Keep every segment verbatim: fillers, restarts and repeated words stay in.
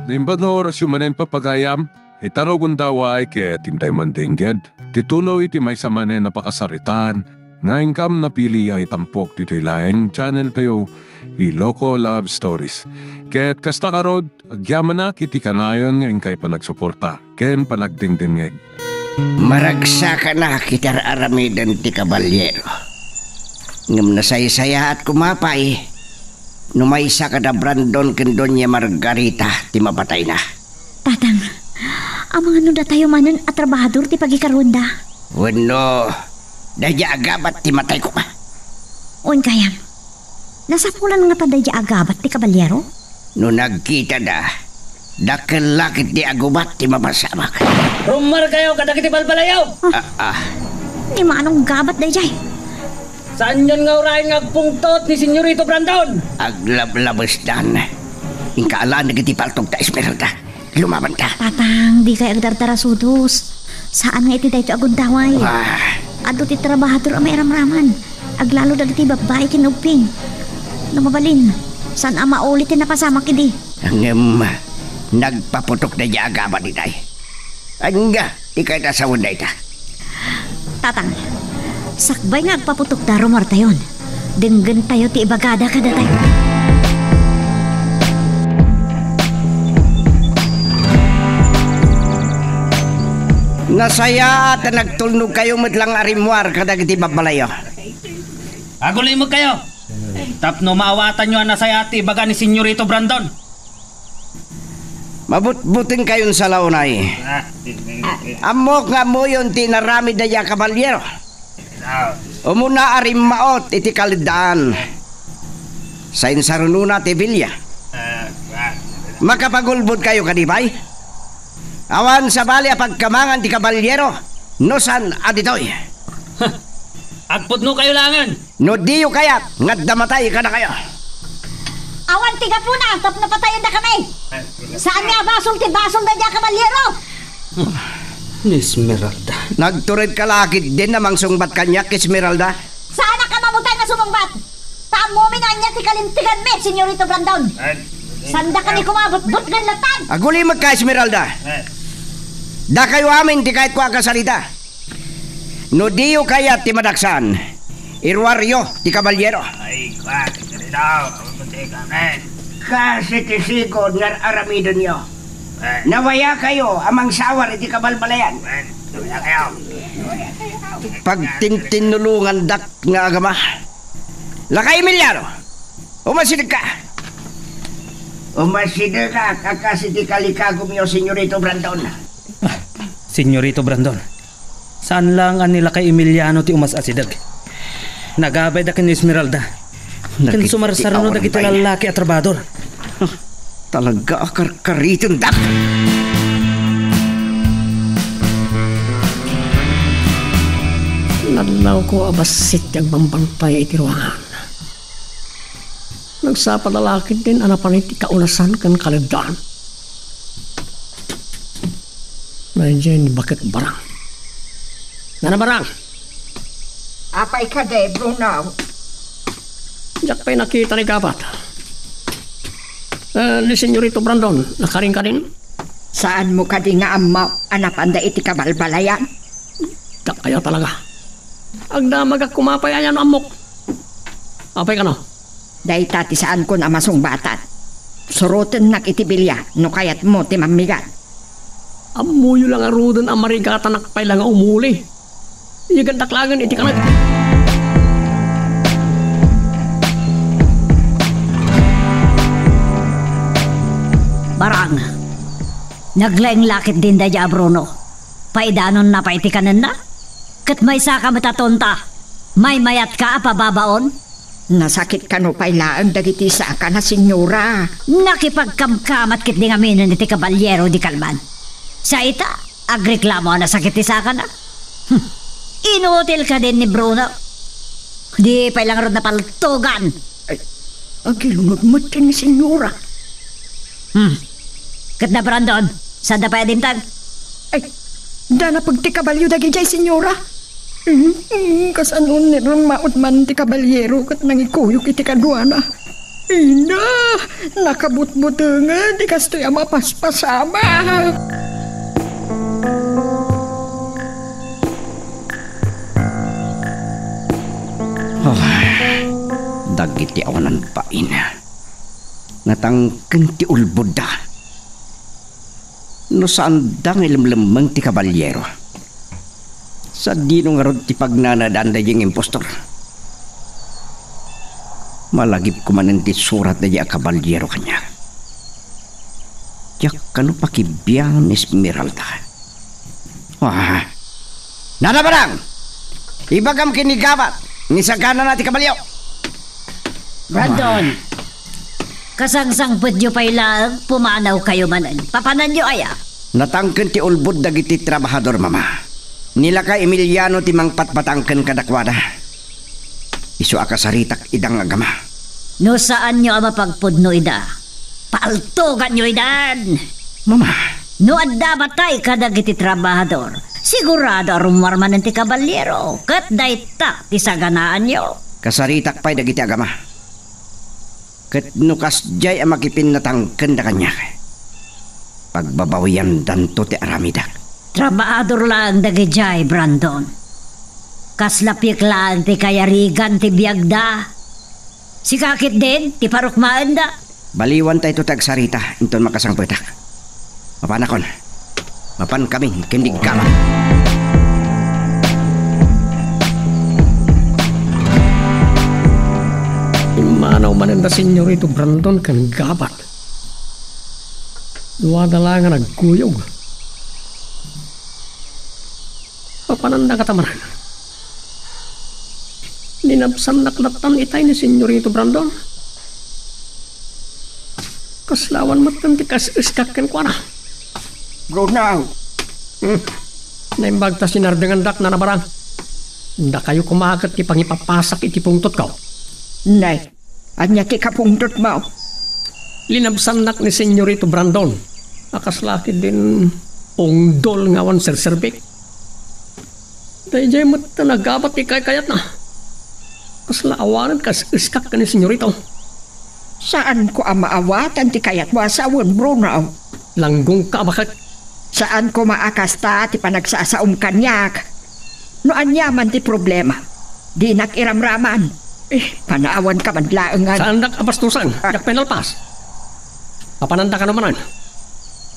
Naimbag nga orasyo manen, papagayam, ita nga gundaway ket intay mandengged ti tuloy ti maysa manen a pakasaritaan nga inkam napili a itampok ditoy laeng channel tayo, Ilocos Love Stories. Ket kasta ngarud, agyamanak iti kanayon nga inkay panagsuporta ken panagdengdengngeg. Maragsakanak iti ar-aramiden ti kabalyero. Ngem nasaysayaat koma pay no maysa kada Brandon ken Doña Margarita ti mapatayna. Tatang, amangan no datayo manen a trabahador ti pagikaruenda? Wenno, daydiay a gabat ti matay koma? Wen gayam, nasapulan ngata daydiay a gabat ti kabalyero? No nagkitada, dakkel la ketdi a gubat ti mapasamak. Rummuarkayo kadagiti balbalayo! Ah, ah. Ni manong gabat daydiay? Saanyon nga uray nga agpungtot ni Senyorito Brandon? Aglablabesdan. Inka alaen dagiti paltogta, Esmeralda. Lumabanta. Tatang, dikay agdardarasudos. Saan nga iti daytoy a gundaway. Ah. Adu ti trabahador a mairamraman. Aglalo dagiti babbai ken ubbing. No mabalin, saan a mauli ti napasamak idi. Ngem, nagpaputok daydiay a gabat itay. Ania, dikay ta sawen dayta. Tatang, sakbay nga agpaputokda, rummuartayon. Denggentayo ti ibagada kadatayo. Nasayaat a nagtulnogkayo met lang a rimmuar kadagiti babbalakayo. Agulimekkayo tapno maawatanyo a nasayaat ti ibaga ni Senyorito Brandon. Mabutbutengkayon salaunay. Ammok nga ammoyon ti inaramid daydiay a kabalyero. Umuna a rimmaot iti kaleddaan. Sainsarunona ti bilia. Makapagulbodkayo kadi pay? Awan sabali a pagkamangan ti kabalyero no saan a ditoy. Agpudnokayo laengen. No diyo kayat nga adda matay kadakayo. Awan ti gapuna tapno patayendakami. Saan nga basol ti basol daydiay a kabalyero. Ni Esmeralda. Nagturedka la ketdin a mangsungbat kaniak, Esmeralda? Saanka mamutay nga sumungbat. Ta ammomi no ania ti kalinteganmi, Senyorito Brandon. Saandakami koma abutbutngen latta. Agulimekka, Esmeralda. Dakayo amin ti kayatko a kasarita. No diyo kayat ti madaksan, iruaryo ti kabalyero. Ay, kuan, iti daw, awan ti kanen. Kasi ti sigud nga ar-aramidenyo. Eh. Nawayakayo a mangsawar iti kabalbalayan. Eh, nawayakayo. Pagtintinnulongandak nga agama. Lakay Emiliano, umasidegka. Umasidegak a kas iti kalikagumyo, Senyorito Brandon. Ah, Senyorito Brandon, saan laeng a ni Lakay Emiliano ti umas-asideg. Nagabay da ken ni Esmeralda. Ken sumarsarno dagiti lallaki a trabahador. Talaga a karkaritendak. Nallawko a bassit ti agbambangbay iti ruangan. Nagsapa la ketdin a napan iti kaulasan ken kaleddaan. Daydiay ni Bakek Barang. Nana Barang! Apay kadi, Bruno? Diak pay nakita ni Kapat. Eh, ni Senyorito Brandon, nakarin kadin? Saanmo kadi nga ammo a napanda iti kabalbalayan? Diak kaya talaga. Agdamagak koma pay a no ammok. Apay kano? Dayta ti saanko a masungbatan. Surotennak iti bilia no kayatmo ti mammigat. Ammoyo la ngaruden a marigatanak pay la nga umuli. Iyagandak laengen iti kanet. Barang, naglaeng la ketdin daydiay a Bruno. Paidanonna pay ti kanenna? Ket maysaka met a tonta, maymayatka a pababaon? Nasakit kano pay laeng dagiti sakana, Senyora? Nakipagkamkamat ketdi ngaminen iti kabalyero di kalman. Sa ita, agreklamo a nasakit ti sakana. Hmm. Inutil kadin ni Bruno. Di pay la ngarud napaltogan. Ay, agilnod met ni Senyora. Hmm. Ket da Brandon, saanda pay a dimteng? Ay, da napeg ti kabalio dagidiay, Senyora. Hmm, hmm, kasano ni rimmaot man ti kabalyero ket nangikuyok iti kaduana. Ina, nakabutbutengen ti kastoy a mapaspasamak. Ah, dagiti awanan bain. Natangken ti ulbodda. No saanda nga ilemlemmeng ti kabalyero, sadino ngarud ti pagnanaedan daydiay nga impostor? Malagipko manen ti surat daydiay a kabalyero kaniak. Diak kano pakibiangan ni Esmeralda. Ah. Nana Barang! Ibagam ken ni Gabat nga isaganana ti kabalio. Brandon, kasangsangpetyo pay laeng, pumanawkayo manen. Papananyo aya? Natangken ti ulbod dagiti trabahador, Mama. Ni lakay Emiliano ti mangpatpatangken kadakuada. Isu a kasaritak ida nga agama. No saanyo a mapagpudno ida, paltuganyo idan! Mama! No adda batay kadagiti trabahador, sigurado a rummuar manen ti kabalyero, ket dayta ti saganaanyo. Kasaritak pay dagiti agama. Ket no kasdiay a makipinnatangkenda kaniak, pagbabawiandanto ti aramidek. Trabahador laeng dagidiay, Brandon. Kasla piek laeng ti kayarigan ti biagda. Sika ketdin ti parukmaenda. Baliwantayto ti agsarita inton makasangpetak. Mapanakon. Mapankamin ken ni Gabat. Immanaw manen da Senyorito Brandon ken Gabat. Duada laeng a nagkuyog. Mapananda kata manen. Linabsannak lattan itay ni Senyorito Brandon. Kasla awan metten ti kas-eskak kenkuana. Brunau. Hmm. Naimbag ta sinardengandak, Nana Barang. Dakayo koma ket ti pangipapasak iti pungtotko. Nay, ania ti kapungtotmo? Linabsannak ni Senyorito Brandon a kasla ketdin ungdol nga awan serserbik. Daydiay met ta nagabat ti kaykayatna. Kasla awanen kas-eskak ken ni Senyorito. Saanko a maawatan ti kayatmo a sawen, Bruno. Langgongka a bakek. Saan koma a kasta ti panagsasaom kaniak. No aniaman ti problema, dinak iramraman. Eh, panawanka man laengen. Saandak a bastosan, ah, diak pay nalpas. Apananda kano manen?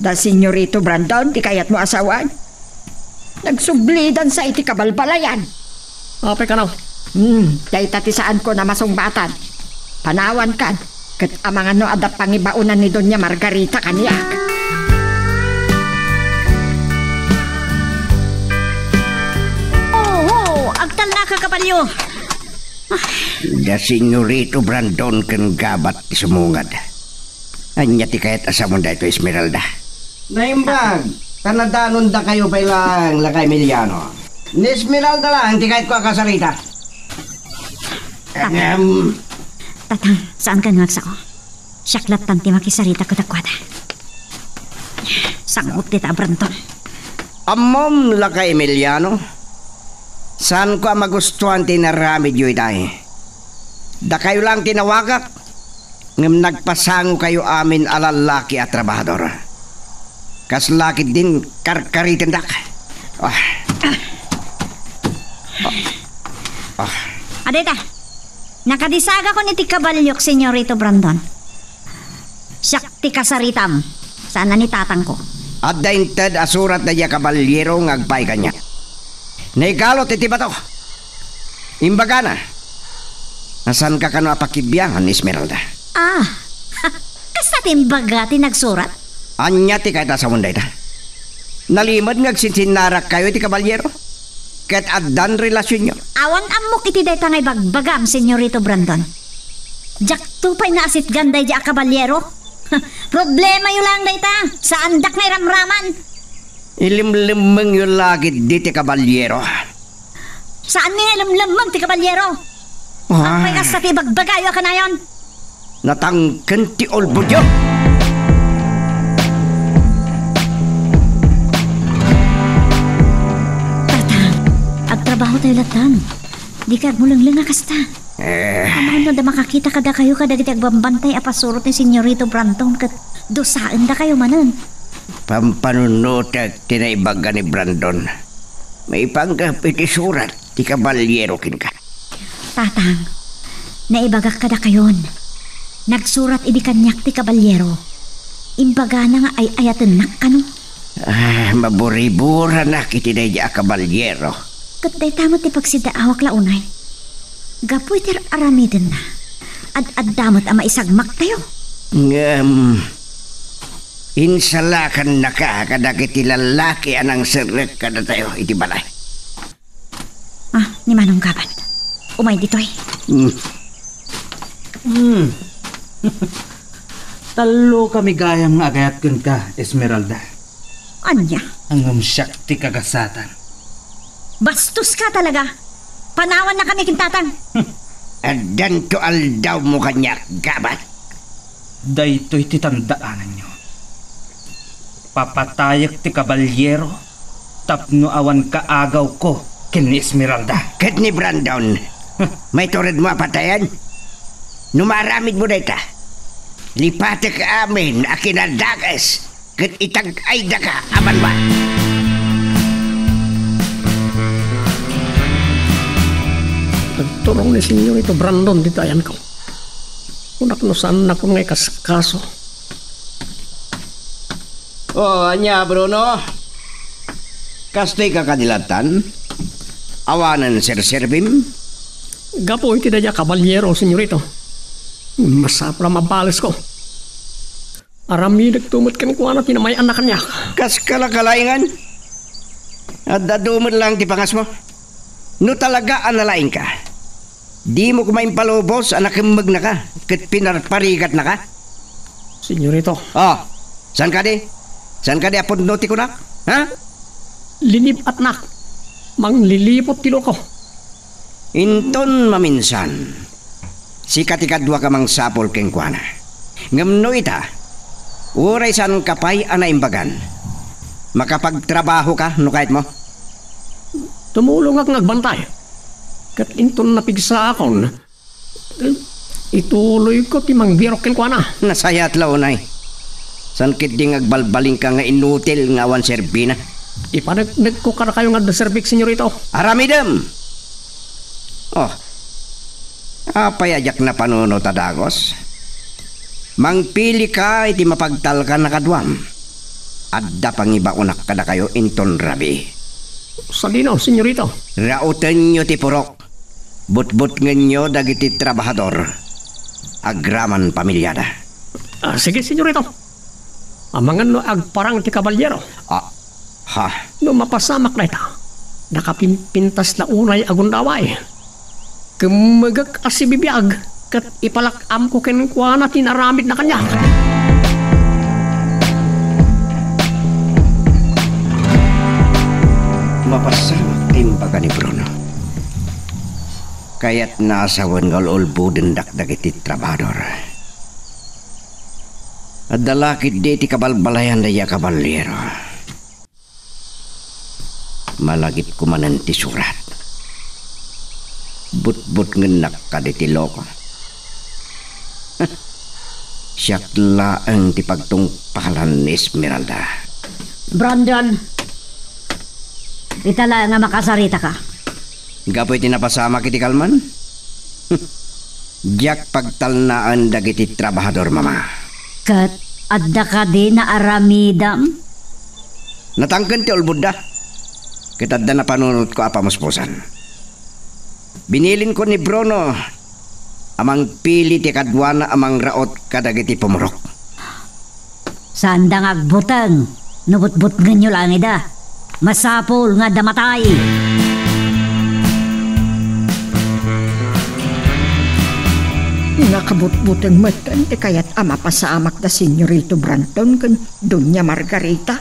Da Senyorito Brandon ti kayatmo a sawen? Nagsublidan sa iti kabalbalayan. Apay kano? Hmm, dayta ti saanko a masungbatan. Panawankan, ket amangan no adda pangibaonan ni Doña Margarita kaniak. Oho, agtallaka, kabalio. Da Senyorito Brandon ken Gabat ti sumungad. Ania ti kayat a sawen daytoy, Esmeralda? Naimbag, ta nadanondakayo pay laeng, Lakay Emiliano. Ni Esmeralda laeng ti kayatko a kasarita. Tatang. Ahem. Tatang, saanka nga agsao? Siak lattan ti makisarita kadakuada. Sangup dita a Brandon. Ammom, Lakay Emiliano, saanko a magustuan ti inaramidyo itay. Dakayo laeng ti nawagak, ngem nagpasangokayo amin a lallaki a trabahador. Kasla ketdin karkaritendak. Ah. Ah. Ah. Adita, nakadisagakon iti kabaliok, Senyorito Brandon. Siak ti kasaritam, saan a ni tatangko. Adda inted a surat daydiay a kabalyero nga agpaay kaniak. Naigalot iti bato. Imbagana, a saanka kano a pakibiangan, Esmeralda? Ah, kasta ti imbaga ti nagsurat? Ania ti kayat a sawen dayta? Nalimed nga agsinsinnarakkayo iti kabalyero ket addan relasionyo. Awan ammok iti dayta nga ibagbagam, Senyorito Brandon. Diakto pay naasitgan daydiay a kabalyero. Problemayo laeng dayta. Saandak nga iramraman. Ilemlemmengyo la ketdi ti kabalyero. Saanmi nga ilemlemmeng ti kabalyero? Ah. Apay kasta ti ibagbagayo a kanayon? Natangken ti ulbodyo. Tatang, agtrabahotayo lattan. Dika agmulengleng a kasta. Eh. Amangan no adda makakita kadakayo kadagiti agbambantay a pasurot ni Senyorito Brandon ket dusaendakayo manen. Pampanunotek ti naibaga ni Brandon. Maipanggep iti surat ti kabalyero kenka. Tatang, naibagak kadakayon. Nagsurat idi kaniak ti kabalyero. Imbagana nga ay-ayatennak kano. Ah, maburiburanak iti daydi a kabalyero. Ket dayta met ti pagsiddaawak la unay. Gapu iti ar-aramidenna, ad-adda met a maisagmaktayo. Ngem, insalakannaka kadagiti lallaki a nangserrek kadatayo iti balay. Ah, ni Manong Gabat. Umay ditoy. Hmm. Hmm. Tallo kami gayam nga agayat kenka, Esmeralda. Ania? Ngem siak ti kagasatan. Bastos ka talaga! Panawannakami ken tatang! Addanto aldawmo kaniak, Gabat. Daytoy ti tandaananyo. Papatayek ti kabalyero tapno awan kaagawko ken ni Esmeralda. Ket ni Brandon, maituredmo a patayen? No maaramidmo dayta, lipatek amin a kinadakes ket itag-aydaka a banwa. Nagturong ni Senyorito Brandon dita ayanko. Kunak no saannakon nga ikaskaso. Oh, ania, Bruno? Kastoy ka kadi lattan? Awanen serserbim? Gapu iti daydi a kabalyero, Senyorito. Masapul a mabalesko. Aramidekto met kenkuana ti namay-anna kaniak. Kas kalakalaingan? Adda dumet lang ti pangasmo? No talaga a nalaingka, dimo koma impalubos a nakemmegnaka ket pinarparigatnaka? Senyorito. Oh, saan kadi? Saan kadi a pudno ti kunak? Ha? Linib-atnak. Mangliliput ti luko. Inton maminsan, sika ti kaduak a mangsapul kenkuana. Ngem no ita, uray saanka pay a naimbagan, makapagtrabahoka no kayatmo. Tumulongak nga agbantay. Ket inton napigsaakon, eh, ituloyko ti mangbirok kenkuana. Nasayaat la unay. Saan ketdi nga agbalbalinka nga inutil nga awan serbina? Ipaneknekko kadakayo nga adda serbik, Senyorito. Aramidem! Oh, apay a diak napanunot a dagus? Mangpilika iti mapagtalkan a kaduam. Adda pangibaonak kadakayo inton rabii. Sadino, Senyorito? Raotenyo ti purok. Butbutngenyo dagiti trabahador. Agraman pamiliada. Ah, sige, Senyorito. Amangan no agparang ti kabalyero. Ah, ha? No mapasamak dayta, nakapimpintas la unay a gundaway. Kemmegek a sibibiag ket ipalak-amko kenkuana ti inaramidna kaniak. Mapasamak ti imbaga ni Bruno. Kayatna a sawen nga ul-ulbodendak dagiti trabahador. Adda la ketdi ti kabalbalayan daydi a kabalyero. Malagipko manen ti surat. Butbutngennak kadi ti loko. Siak laeng ti pagtungpalan ni Esmeralda. Brandon, ita laeng a makasaritaka. Gapu iti napasamak iti kalman? Diak pagtalnaen dagiti trabahador, Mama. Ket adda kadi naaramidam? Natangken ti ulbodda. Ket adda napanunotko a pamuspusan. Binilinko ni Bruno a mangpili ti kaduana a mangraot kadagiti pumurok. Saanda nga agbuteng no butbutngenyo laeng ida. Masapul nga adda matay. Nakabutbuteng metten ti kayat a mapasamak da Senyorito Brandon ken Doña Margarita.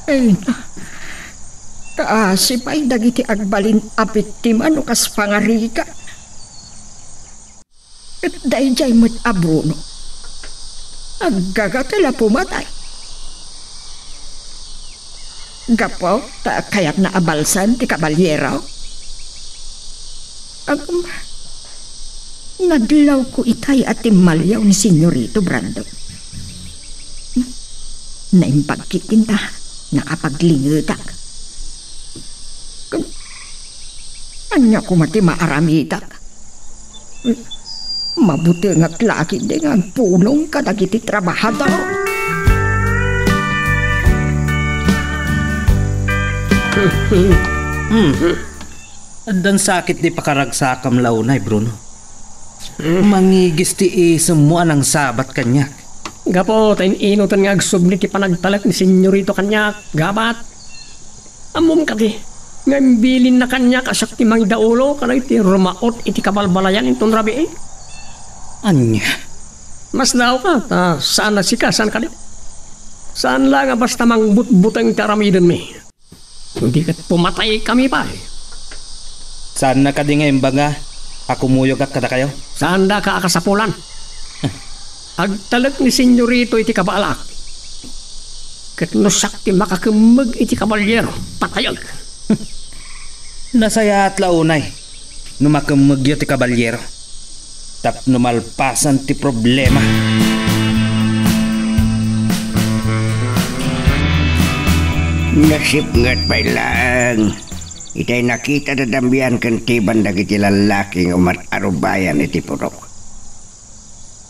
Ay, na. Kaasi pay dagiti agbalin a biktima no kas pangarigat. Ket daydiay met a Bruno, aggaga ti la pumatay. Gapu ta kayatna a balsen ti kabalyero. Agam, nadlawko itay a timmaliaw ni Senyorito Brandon. Naimbag ketdin ta, nakapaglingetak. Ania koma ti maaramidak? Mabutengak la ketdi nga agpulong kadagiti trabahador. Hmm. Addan sakit di pakaragsakam la unay, Bruno. Mangigis ti isemmo a nangsabat kaniak. Gapu ta in-inutan nga agsubli ti panagtalek ni Senyorito kaniak, Gabat. Ammom kadi nga imbilinna kaniak a siak ti mangidaulo kadagiti rumaot iti kabalbalayan inton rabii? Ania? Masdaawka ta saan a sika, saan kadi? Saan la nga basta mangbutbuteng ti aramidenmi. Di ket pumataykami pay. Saanna kadi nga imbaga a kumuyogak kadakayo? Saandaka a kasapulan. Agtalek ni Senyorito iti kabaalak. Ket no siak ti makakemmeg iti kabalyero, patayek. Nasayaat la unay no makemmegyo ti kabalyero tapno malpasan ti problema. Nasipnget pay laeng itay nakita da Damian ken Tiban dagiti lallaki nga umat-arubayan iti pudok.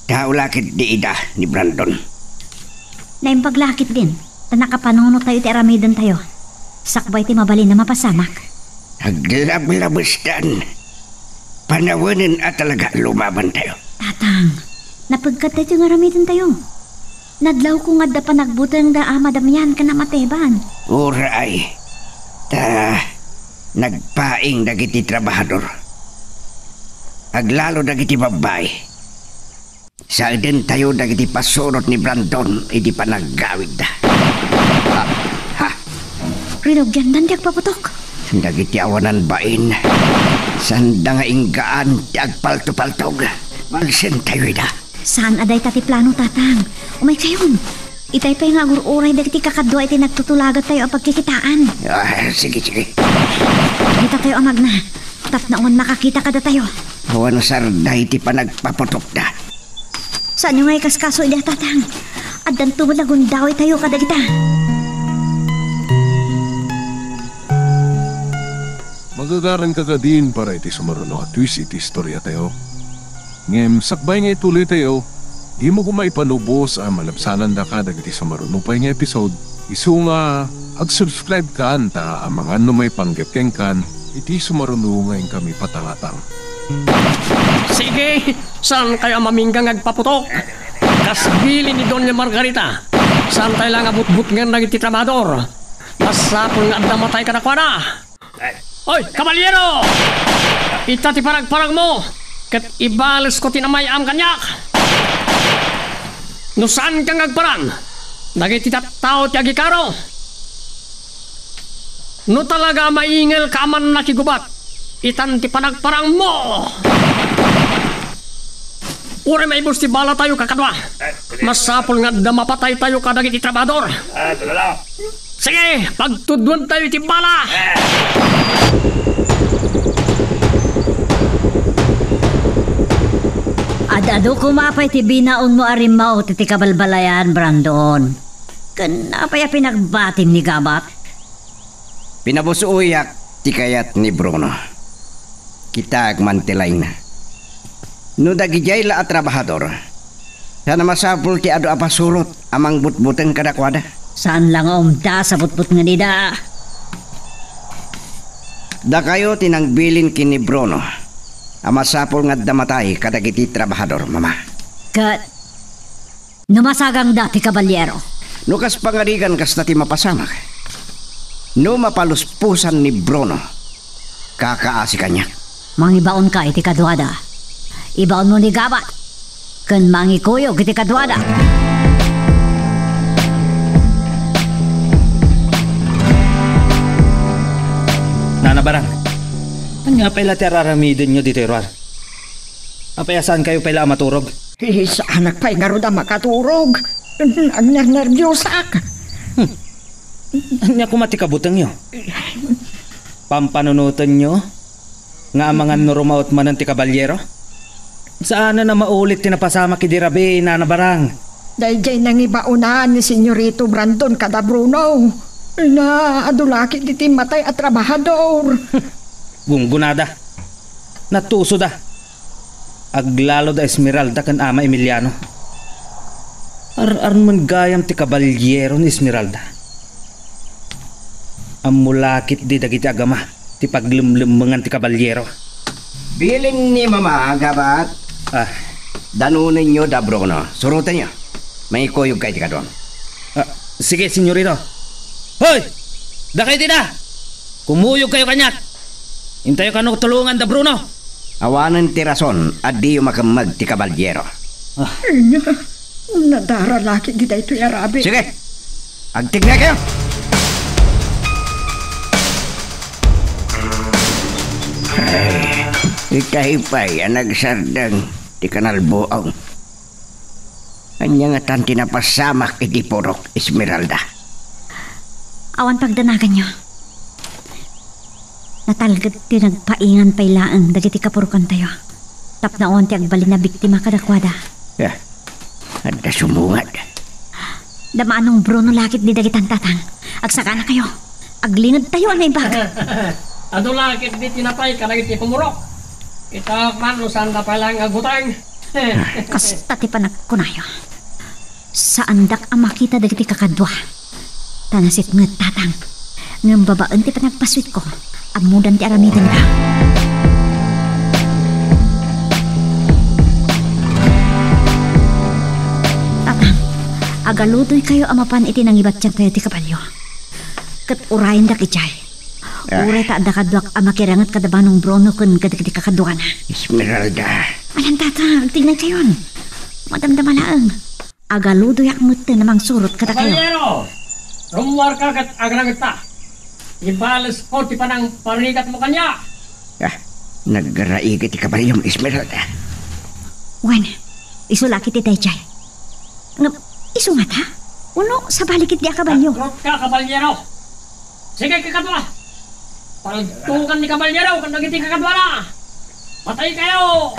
Tao la ketdi ida ni Brandon. Naimbag la ketdin, ta nakapanunot tayo iti aramiden tayo. Sakbay ti mabalin a mapasamak. Aglablabestan. Panawenen a talaga lumaban tayo. Tatang, napegkat daytoy nga aramiden tayo. Nadlawko nga adda panagbutengda Ama Damian ken Ama Teban. Uray, ta nagpaing dagiti trabahador. Aglalo dagiti babbai. Saedentayo dagiti pasurot ni Brandon idi panaggawidda. Ha! Ha! Rinugiandan ti agpaputok. Dagiti awanan bain, saanda nga inggaan ti agpaltopaltog. Malsentayo ida. Saan a dayta ti plano, Tatang. Umaykayon. Itay pay nga agur-uray dagiti kakadua iti nagtutulagattayo a pagkikitaan. Ah, sige, sige. Dikatayo a magna. Tapno awan makakita kadatayo. Awan sarday ti panagpaputokda. Saanyo nga ikaskaso ida, Tatang? Addanto met a gundawitayo kadagita. Magagaranka kadin para iti sumaruno a twist iti istoriatayo. Ngem sakbay nga ituloytayo, dimo koma ipanubos a malabsanandaka dagiti sumaruno pay nga episode, isu nga ag-subscribe kan ta amangan no maipanggep kenkan iti sumaruno nga inkami patangatang. Sige, saankayo a mamingga nga agpaputok? Kas bilin ni Doña Margarita, saantayo la nga butbutngen dagiti trabahador. Masapul nga adda matay kadakuada. Oy, kabalyero! Ita ti paragparagmo, ket ibalesko ti namay-am kaniak. No saanka nga agparan dagiti tattao ti agikaro, no talaga a maingelka a mannakigubat, itan ti panagparangmo. Uray maibus ti balatayo, kakadua. Masapul nga adda mapataytayo kadagiti trabahador. Ah, talaga. Sige, pagtudontayo iti bala! Ad-adu koma pay ti binaonmo a rimmaut iti kabalbalayan, Brandon. Ken apay a pinagbatim ni Gabat? Pinabusuoyak ti kayat ni Bruno. Kitaek man ti laingna. No dagidiay la a trabahador, saan a masapul ti adu a pasurot a mangbutbuteng kadakuada? Saan la nga umdas a butbutngen ida. Dakayo ti nangbilin ken ni Bruno a masapul nga adda matay kadagiti trabahador, Mama. Ket no masagangda ti kabalyero? No kas pangarigan, kasta ti mapasamak. No mapalusposan ni Bruno, kakaasi kaniak. Mangibaonka iti kaduada. Ibaonmo ni Gabat ken mangikuyog iti kaduada. Nana Barang, ania pay la ti ar-aramidenyo ditoy ruar? Apay a saankayo pay la a maturog? Saanak pay ngarud a makaturog. Nagnernerbiosak. Hmm. Ania koma ti kabutengyo? Pampanunotenyo Nga amangan no rumaot manen ti kabalyero? Saanen a maulit ti napasamak idi rabii, Nana Barang. Daydiay nangibaonan ni Senyorito Brandon kada Bruno. Ina, adu la ketdi ti matay a trabahador. Gunggonada. Natusoda. Aglalo da Esmeralda ken Ama Emiliano. Ar-armen gayam ti kabalyero ni Esmeralda. Ammo la ketdi dagiti agama ti paglemlemmengan ti kabalyero. Bilin ni Mama, gabat. Ah. Danonenyo da Bruno. Surotenyo. Mangikuyogkayo ti kaduam. Ah, sige, senyorito. Hoy! Dakay dita! Kumuyogkayo kaniak! Intayo kano tulongan da Bruno! Awanen ti rason a diyo makemmeg ti kabalyero. Ah. Ania, nadara la ketdi daytoy a rabii. Sige! Agtignay kayo! Ay, itay pay a nagsardeng ti kanalbuong. Ania ngatan ti napasamak iti purok, Esmeralda? Awan pagdanaganyo. Natalged ti nagpaingan pay laeng dagiti kapurokantayo. Tapno awan ti agbalin a biktima kadakuada. Ya, adda sumungad. Da Manong Bruno la ketdi dagitan, Tatang. Agsakanakayo. Aglingedtayo a naimbag. Adu la ketdi tinapay kadagiti pumurok. Ita man no saanda pay laeng agbuteng. Kasta ti panagkunayo. Saandak a makita dagiti kakadua. Ta nasipnget, Tatang. Ngem babaen ti panagpasuitko, ammodan ti aramidenda. Tatang, agaludoykayo a mapan iti nangibatiantayo ti kabalio. Ket urayendak idiay. Ah. Uray ta adda kaduak a makiranget kada Manong Bruno ken kadagiti kakaduana. Esmeralda. Ayan, Tatang, agtignaykayon. Madamdama laeng. Agaludoyak metten a mangsurot kadakayo. Kabalyero! Rummuarka ket agrangetta. Ibalesko ti panangparigatmo kaniak. Ah, naggaraigi ti kabaliom, Esmeralda. Wen, isu la ketdi daydiay. Ngem, isu ngata? Wenno sabali ketdi a kabalio? Agrutka, kabalyero. Sige, kakadua. Paltugan ni kabalyero ken dagiti kakaduana. Pataykayo!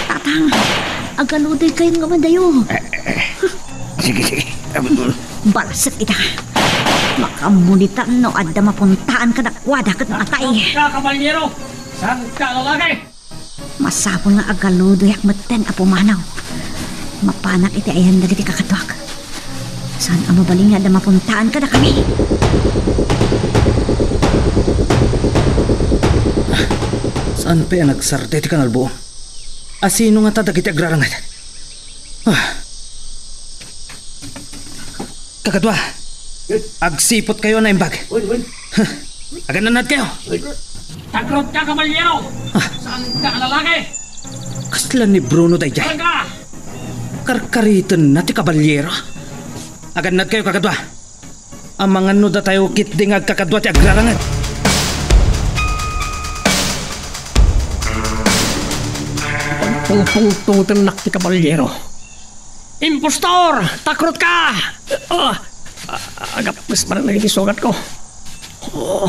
Tatang, agaludoykayon nga madayo. Eh, eh, sige, sige. Um, Balsek ita. Makamunitan no adda mapuntaan kadakuada ket matay. Agrutka, kabalyero. Saanka a lalaki? Masapul nga agaludoyak metten a pumanaw. Mapanak iti ayan dagiti kakaduak. Saan a mabalin nga adda mapuntaan kadakami? Saan pay a nagsarde ti kanalbuong? Asino ngata dagiti agraranget? Ah. Kakadua, agsiputkayo a naimbag. Wen, wen. Huh. Agannadkayo. Wen. Agrutka, kabalyero. Ah. Saanka a lalaki? Kasla ni Bruno daydiay. Talaga. Karkaritenna ti kabalyero. Agannadkayo, kakadua. Amangan no datayo ketdi nga agkakadua ti agraranget. Pagpungpungtotennak ti kabalyero. Impostor! Takrotka! Ah, ah, agappes manen dagiti sugatko. Oh.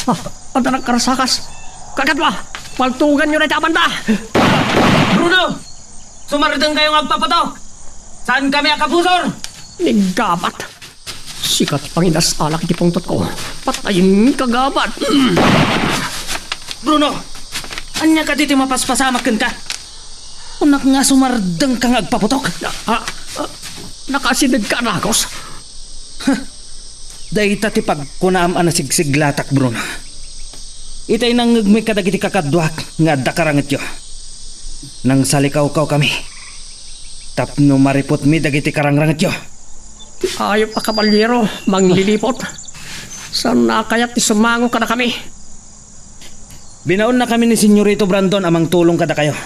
Ah, adda nagkarasakas. Kakadua, paltuganyo dayta a banda! Bruno! Sumardengkayo nga agpaputok! Saankami a kabusor! Ni gabat! Sika ti pangidas-alak iti pungtotko. Patayenka, gabat! Mm. Bruno! Ania kadi ti mapaspasamak kenka? Kunak nga sumardengka nga agpaputok. Ah, ah, ah, nakasidegka a dagus? Huh. Dayta ti pagkunaam a nasigsiglatak, Bruno. Itay nangngegmi kadagiti kakaduak nga adda karangetyo. Nangsalikawkawkami tapno mariputmi dagiti karangrangetyo. Ti ayup a kabalyero, mangliliput. Saanna a kayat ti sumango kadakami. Binaonnakami ni Senyorito Brandon a mangtulong kadakayo.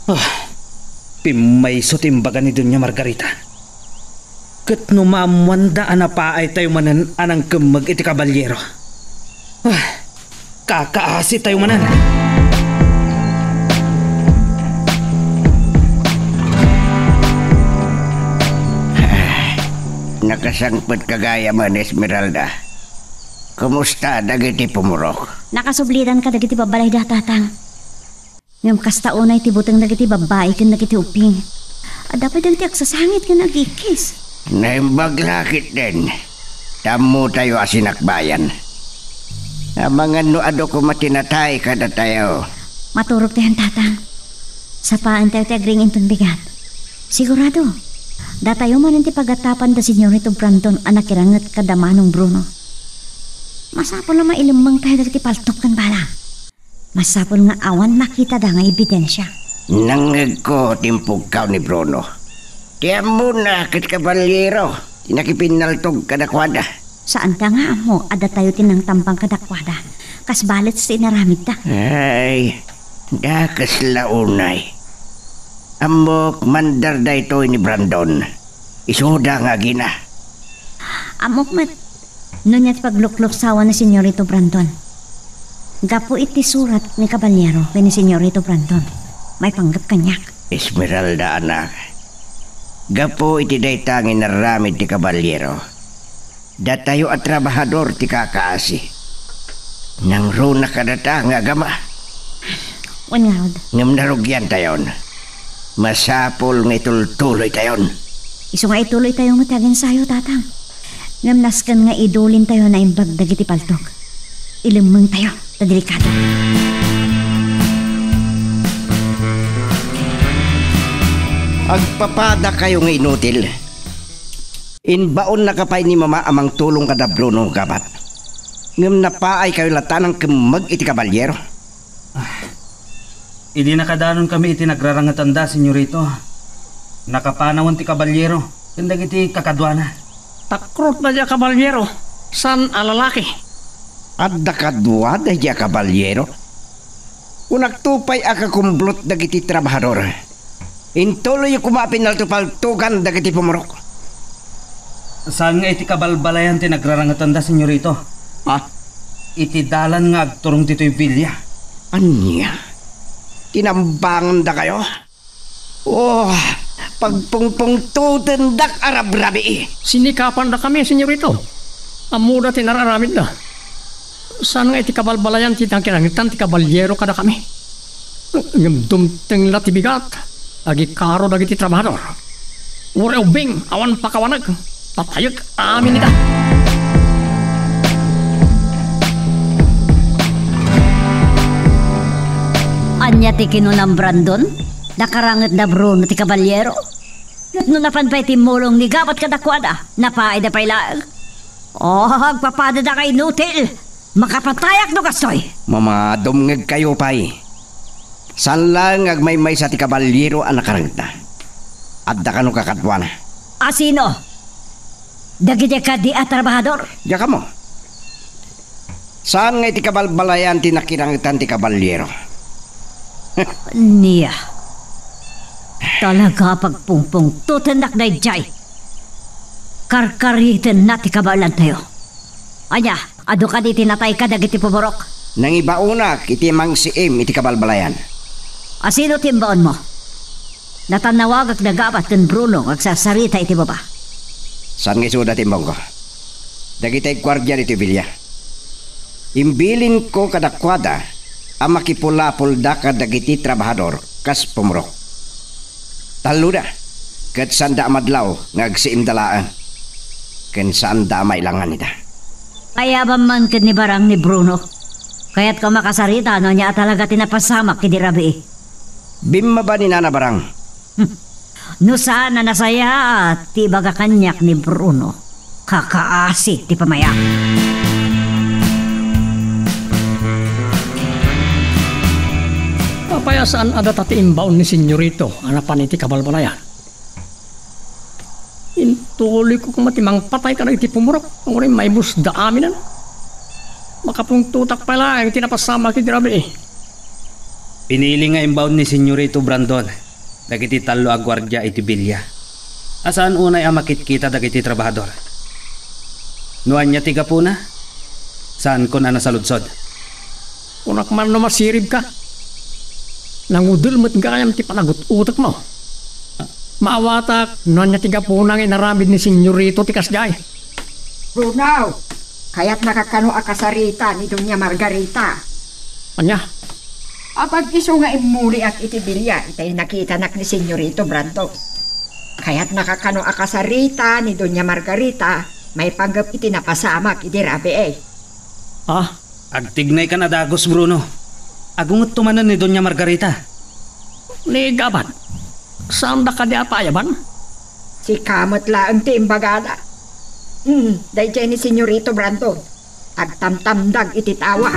Ah, pimmayso ti imbaga ni Doña Margarita. Ket no maammoanda a napaaytayo manen a nangkemmeg iti kabalyero, ah, kakaasitayo manen. Nakasangpetka gayamen, Esmeralda. Kumusta dagiti pumurok? Nakasublidan kadagiti babbalayda, Tatang. Ngem kasta unay ti buteng dagiti babbai ken dagiti ubbing. Adda pay dagiti agsasangit ken agikis. Naimbag la ketdin. Ta ammotayo a sinakbayan. Amangan no adu koma ti natay kadatayo. Maturogtayon, Tatang. Sapaentayo ti agring inton bigat. Sigurado, datayo manen ti pagatapan da Senyorito Brandon a nakiranget kada Manong Bruno. Masapul a mailemmengtayo dagiti paltok ken bala. Masapul nga awan makitada nga ebidensia. Nangngegko ti impugkaw ni Bruno. Ti ammona ket kabaliero ti nakipinnaltog kadakuada. Saanta nga ammo a datayo ti nangtambang kadakuada, kas balets ti inaramidda. Ay, dakes la unay. Ammok, mandar daytoy ni Brandon. Isuda nga agina. Ammok met, no ania ti paglukluksawan ni Senyorito Brandon. Gapu iti surat ni Kabaliero ken ni Senyorito Brandon, maipanggep kaniak. Esmeralda, anak, gapu iti dayta nga inaramid ti Kabaliero, datayo a trabahador ti kakaasi. Nangruna kadata nga agama. Wen ngarud. Ngem narugiantayon. Masapul nga itultuloytayon. Isu nga ituloytayo met ti aginsayo, Tatang. Ngem nasken nga idulintayo a naimbag dagiti paltok. Ilemmengtayo, ta delikado. Agpapadakayo nga inutil. Imbaonnaka pay ni Mama a mangtulong kada Bruno gabat. Ngem napaaykayo latta a nangkemmeg iti kabaliero. Ah, idi nakadanonkami iti nagrarangetanda, Senyorito, nakapanawen ti kabaliero ken dagiti kakaduana. Takrot daydi a kabaliero, saan a lalaki. Adda kadua daydi a kabaliero? Kunakto pay a kakumblot dagiti trabahador. Intuloyyo koma a pinaltopaltogan dagiti pumurok. Saan nga iti kabalbalayan ti nagrarangetanda, Senyorito? Ha? Iti dalan nga agturong ditoy bilia. Ania? Tinambangendakayo? Oh, pagpungpungtotendak a rabrabii. Sinikapandakami, Senyorito. Ammoda ti nararamidda. Saan nga iti kabalbalayan ti nakirangetan ti kabaliero kadakami? Ngem dumteng la ti bigat, agikaro dagiti trabahador. Uray ubbing, awan pakawanag, patayek amin ida. Ania ti kinunam, Brandon? Nakarangetda Bruno ti kabaliero? No napan pay timmulong ni gabat kadakuada, napaayda pay laeng. Oh, agpapadada nga inutil! Makapatayak no kastoy! Mama, dumngegkayo pay. Saan laeng nga agmaymaysa ti kabaliero a nakarangetna. Adda kano kakaduana. A sino? Dagiti kadi a trabahador? Diak ammo. Saan nga iti kabalbalayan ti nakirangetan ti kabaliero? Nia. Talaga a pagpungpungtotennak daydiay. Karkaritenna ti kabaelantayo. Ania, adu kadi ti natay kadagiti pumurok? Nangibaonak iti mangsiim iti kabalbalayan. A sino ti imbaonmo? Natannawagak da gabat ken Bruno nga agsarsarita iti baba. Saan nga isuda ti imbaonko? Dagiti agguardia ditoy bilia. Imbilinko kadakuada a makipulapolda kadagiti trabahador kas pumurok. Talloda, ket saanda a madlaw nga agsiimda laeng, ken saanda a mailangan ida. Ayaban man ket ni Barang ni Bruno. Kayatko a makasarita no ania a talaga ti napasamak idi rabii. Bimmaba ni Nana Barang. No saan a nasayaat ti ibaga kaniak ni Bruno, kakaasi ti pamaya. Apay a saan a data ti imbaon ni Senyorito a napan iti kabalbalayan? Intuloyko koma ti mangpatay kadagiti pumurok, uray maibusda aminen. Makapungtotak pay laeng ti napasamak iti rabii. Pinili nga imbaon ni Senyorito Brandon dagiti tallo a guardia iti bilia a saan unay a makitkita dagiti trabahador. No ania ti gapuna, saankon a nasaludsod. Kunak man no masiribka. Nangudel met gayam ti panagut-utekmo. Maawatak no ania ti gapuna nga inaramid ni Senyorito ti kasdiay. Bruno! Kayatnaka kano a kasarita ni Doña Margarita? Ania? Apag isu nga immuliak iti bilia itay nakitanak ni Senyorito Brandon. Kayatnaka kano a kasarita ni Doña Margarita maipanggep iti napasamak idi rabii? Ah, agtignaykan a dagus, Bruno. Agungetto manen ni Doña Margarita. Ni Gabat, saanda kadi a paayaban? Sika met laeng ti imbagada. Hmm, daydiay ni Senyorito Brandon. Agtamtamdag iti tawa.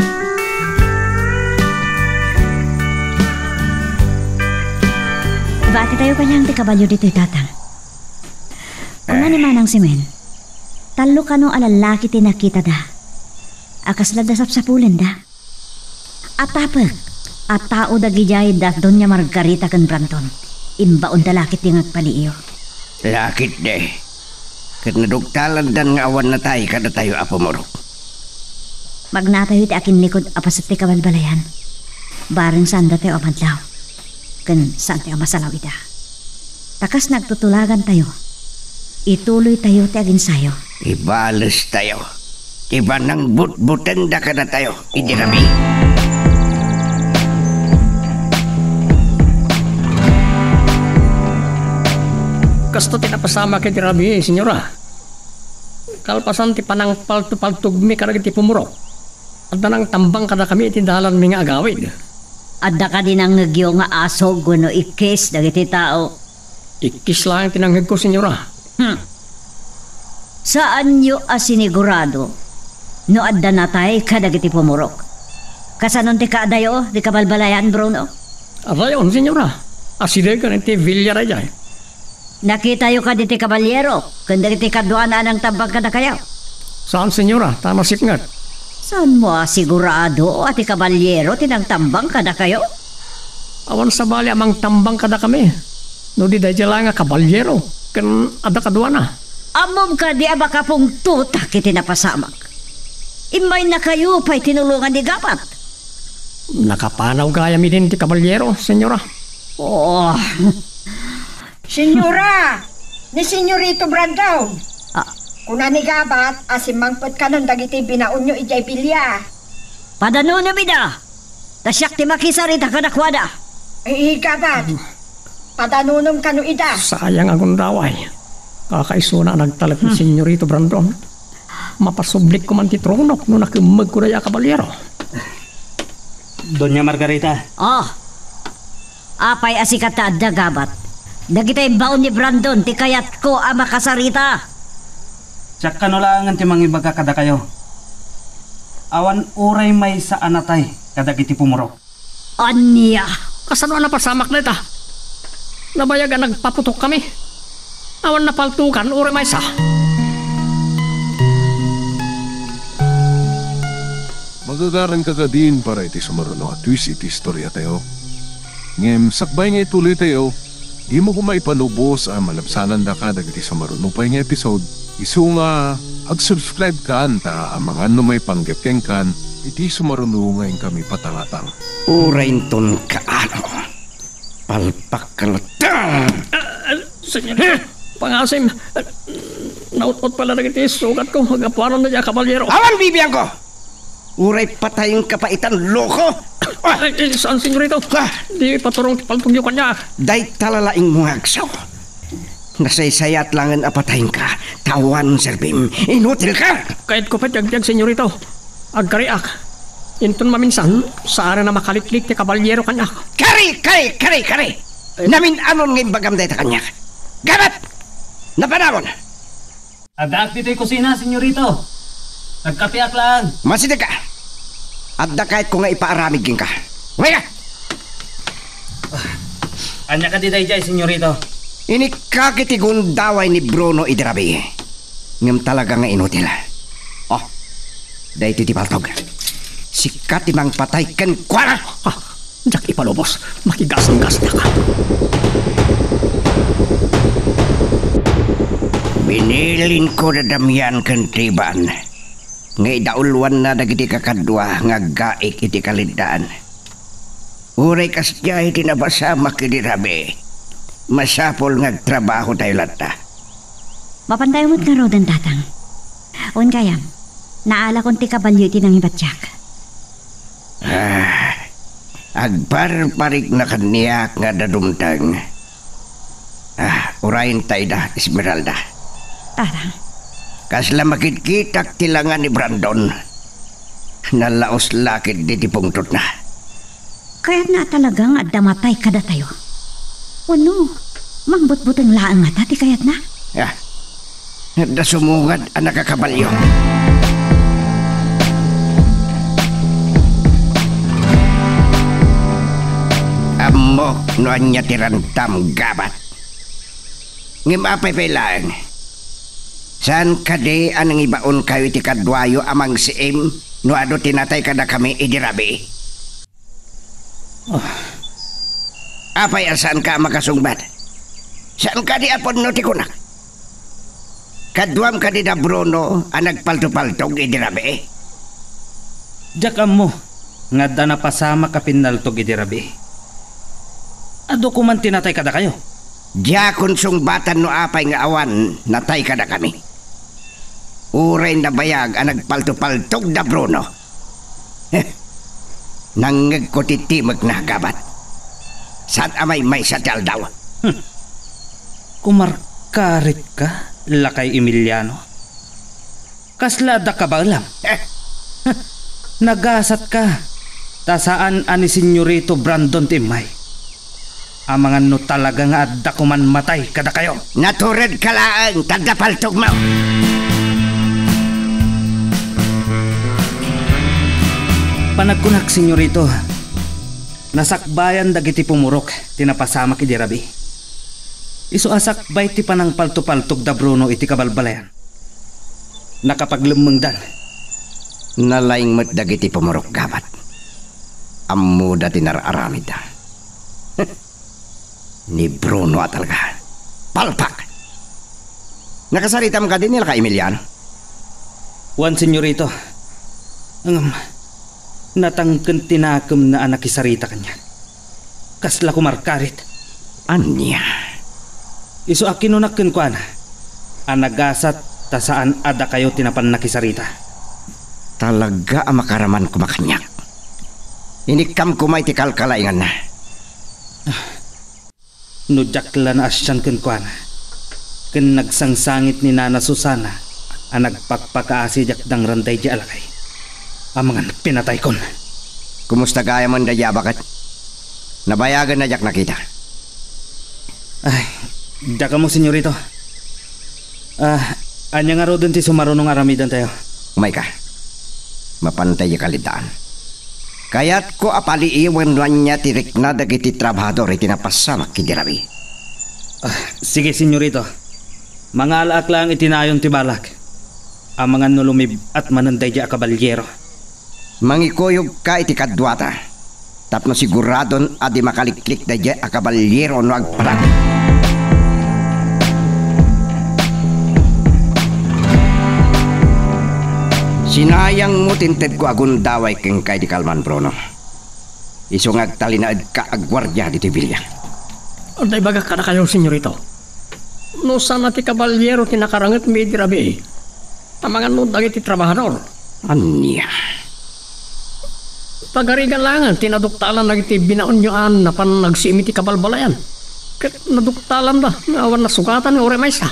Bati tayo kaniang ti kabalio ditoy, Tatang. Kuna ni Manang Simen, tallo kano a lallaki ti nakitada. A kasla da sapsapulenda. Atapek a tao dagidiay da Doña Margarita ken Brandon. Imbaonda lakit ti nga agpaliiyo. Lakit de. Ket nadugtalandan nga awan natay kadatayo a pumurok. Magnatayo iti akinlikod a paset ti kabalbalayan. Bareng saandatayo a madlaw. Ken saantayo a masalaw ida. Ta kas nagtutulagantayo, ituloytayo ti aginsayo. Ibalestayo ti panangbutbutengda kadatayo idi rabii. Kasto ti napasamak iti rabii, Senyora. Kalpasan ti panangpaltupaltogmi kadagiti pumurok, adda nangtambang kadakami iti dalanmi nga agawid. Adda kadi nangngegyo nga asog wenno ikkis dagiti tao? Ikkis laeng ti nangngegko, Senyora. Hmm. Saanyo a sinigurado no adda natay kadagiti pumurok? Kasanon ti kaadayo, di kabalbalayan, Bruno? Adayon, Senyora. Asidegen iti bilia daydiay. Nakitayo kadi ti kabalyero ken dagiti kaduana a nangtambang kadakayo? Saan, Senyora, ta nasipnget. Saanmo a sigurado a ti kabalyero ti nangtambang kadakayo? Awan sabali a mangtambang kadakami no di daydiay la nga kabalyero ken adda kaduana. Ammom kadi a makapungtotak iti napasamak? Immaynakayo pay tinulongan ni Gabat. Nakapanaw gayam idin ti kabalyero, Senyora. Oh. Senyora, ni Senyorito Brandon. Ah. Kuna ni Gabat a simmangpetkanon dagiti binaonyo idiay bilia. Padanunom ida. Ta siak ti makisarita kadakuada. Ay, Gabat. Padanunom kano ida. Sayang a gundaway. Kakaisuna a nagtalek ni Hmm. Senyorito Brandon. Mapasublikko man ti tronok no nakemmegko daydiay a kabalyero. Doña Margarita. Ah. Apay a sika ta adda, Gabat? Dagiti imbaon ni Brandon ti kayatko a makasarita. Siak kano laengen ti mangibaga kadakayo. Awan uray maysa a natay kadagiti pumurok. Ania? Kasano a napasamak dayta? Nabayag a nagpaputokkami. Awan napaltogan uray maysa. Magagaranka kadin para iti sumaruno a twist iti istoriatayo. Ngem sakbay nga ituloytayo, dimo koma ipalubos a malabsanandaka dagiti sumaruno pay nga episode. Isu nga, ag-subscribe kan ta amangan no maipanggep kenkan iti sumaruno nga inkami patangatang. Uray inton kaano, palpakka latta. Ah, ah, Senyor, pangasim. Ah, naut-ot pala dagiti sugatko. Gapuanan na dia, kabalyero. Awan bibiangko! Uray patayenka pay itan, loko! Ah! Ay, ay, saan, Senyorito? Ah! Di paturong ti paltogyo kaniak. Dayta la laeng mo nga agso. Nasaysayat laengen a patayenka, ta awan serbim. Inutilka! Kayatko pay ti agbiag, Senyorito. Agkariak. Inton maminsan, saanen a makalitlik ti kabalyero kaniak. Kari! Kari! Kari! Kari! Ay. Namin-anon nga imbagam dayta kaniak. Gabat! Napanawon! Addaak ditoy kusina, Senyorito. Nagkapeak laeng. Masidegka. Adda kayatko nga ipaaramid kenka. Umayka! Ania kadi daydiay, Senyorito? Inikka iti gundaway ni Bruno idi rabii. Ngem talaga nga inutil. Oh, daytoy ti paltog. Sika ti mangpatay kenkuana. Ah, diak ipalubos. Makigasanggasdaka. Binilinko da Damian ken Tiban nga idauluanna dagiti kakadua nga aggaik iti kaliddaan. Uray kasdiay ti napasamak idi rabii, masapul nga agtrabahotayo latta. Mapantayo met ngaruden, Tatang. Wen gayam, Naalakon ti kabalio iti nangibatiak. Ah, agparparikna kaniak nga adda dumteng. Ah, urayenta ida, Esmeralda. Tarang. Kasla makitkitak ti langa ni Brandon. Nalaos la ketdi ti pungtotna. Kayatna a talaga nga adda matay kadatayo? Wenno, mangbutbuteng laeng ngata ti kayatna? Ah, adda sumungad a nakakabalio. Ammok no ania ti rantam, Gabat. Ngem apay pay laeng? Saan kadi a nangibaonkayo iti kaduayo a mangsiim no adu ti natay kadakami idi rabii? Ah. Apay a saanka a makasungbat? Saan kadi a pudno ti kunak? Kaduam kadi da Bruno a nagpaltopaltog idi rabii? Diak ammo nga adda napasamak a pinnaltog idi rabii. Adu koman ti natay kadakayo? Diakon sungbatan no apay nga awan natay kadakami. Uray nabayag a nagpaltopaltog da Bruno. Heh. Nangngegko ti timekna, Gabat. Saan a maymaysa ti aldaw. Hmm. Kumarkaritka, Lakay Emiliano? Kasla adda kabaelam? Eh. Nagasatka, ta saan a ni Senyorito Brandon ti immay. Amangan no talaga nga adda koman matay kadakayo. Naturedka laeng, ta adda paltogmo. Panagkunak, Senyorito, nasakbayan dagiti pumurok ti napasamak idi rabii. Isu a sakbay ti panangpaltopaltog da Bruno iti kabalbalayan. Nakapaglemmengdan. Nalaing met dagiti pumurok, Gabat. Ammoda ti nararamidda. Ni Bruno a talaga. Palpak! Nakasaritam kadi ni Lakay Emiliano? Wen, Senyorito. Ngem, natangken ti nakemna a nakisarita kaniak. Kasla kumarkarit. Ania? Isu a kinunak kenkuana a nagasat ta saan a dakayo ti napan nakisarita. Talaga a makaraman koma kaniak. Inikkam koma iti kalkalainganna. No diak la naasian kenkuana, ken nagsangsangit ni Nana Susana a nagpakpakaasi diak dangran daydi a lakay, amangan pinataykon. Kumusta gayam daydi a baket? Nabayagen a diak nakita. Ay, diak ammo, Senyorito. Ah, ania ngaruden ti sumaruno nga aramidantayo? Umayka. Mapantay a kaliddaan. Kayatko a paliiwen no ania ti rikna dagiti trabahador iti napasamak idi rabii. Ah, sige, Senyorito. Mangalaak laeng iti nayon ti balak. Amangan no lumib-at manen daydi a kabalyero. Mangikuyogka iti kaduata, tapno siguradon a di makaliklik daydi a kabalyero no agpadak. Sinayangmo ti intedko a gundaway kenka idi kalman, Bruno. Isu nga agtalinaedka a guardia ditoy bilia. Adda ibagak kadakayo, Senyorito. No saan a ti kabalyero ti nakarangetmi idi rabii, amangan no dagiti trabahador. Ania? Pagarigan laengen ti naduktalan dagiti binaonyo a napan nagsiim iti kabalbalayan. Ket naduktalanda nga awan nasugatan nga uray maysa.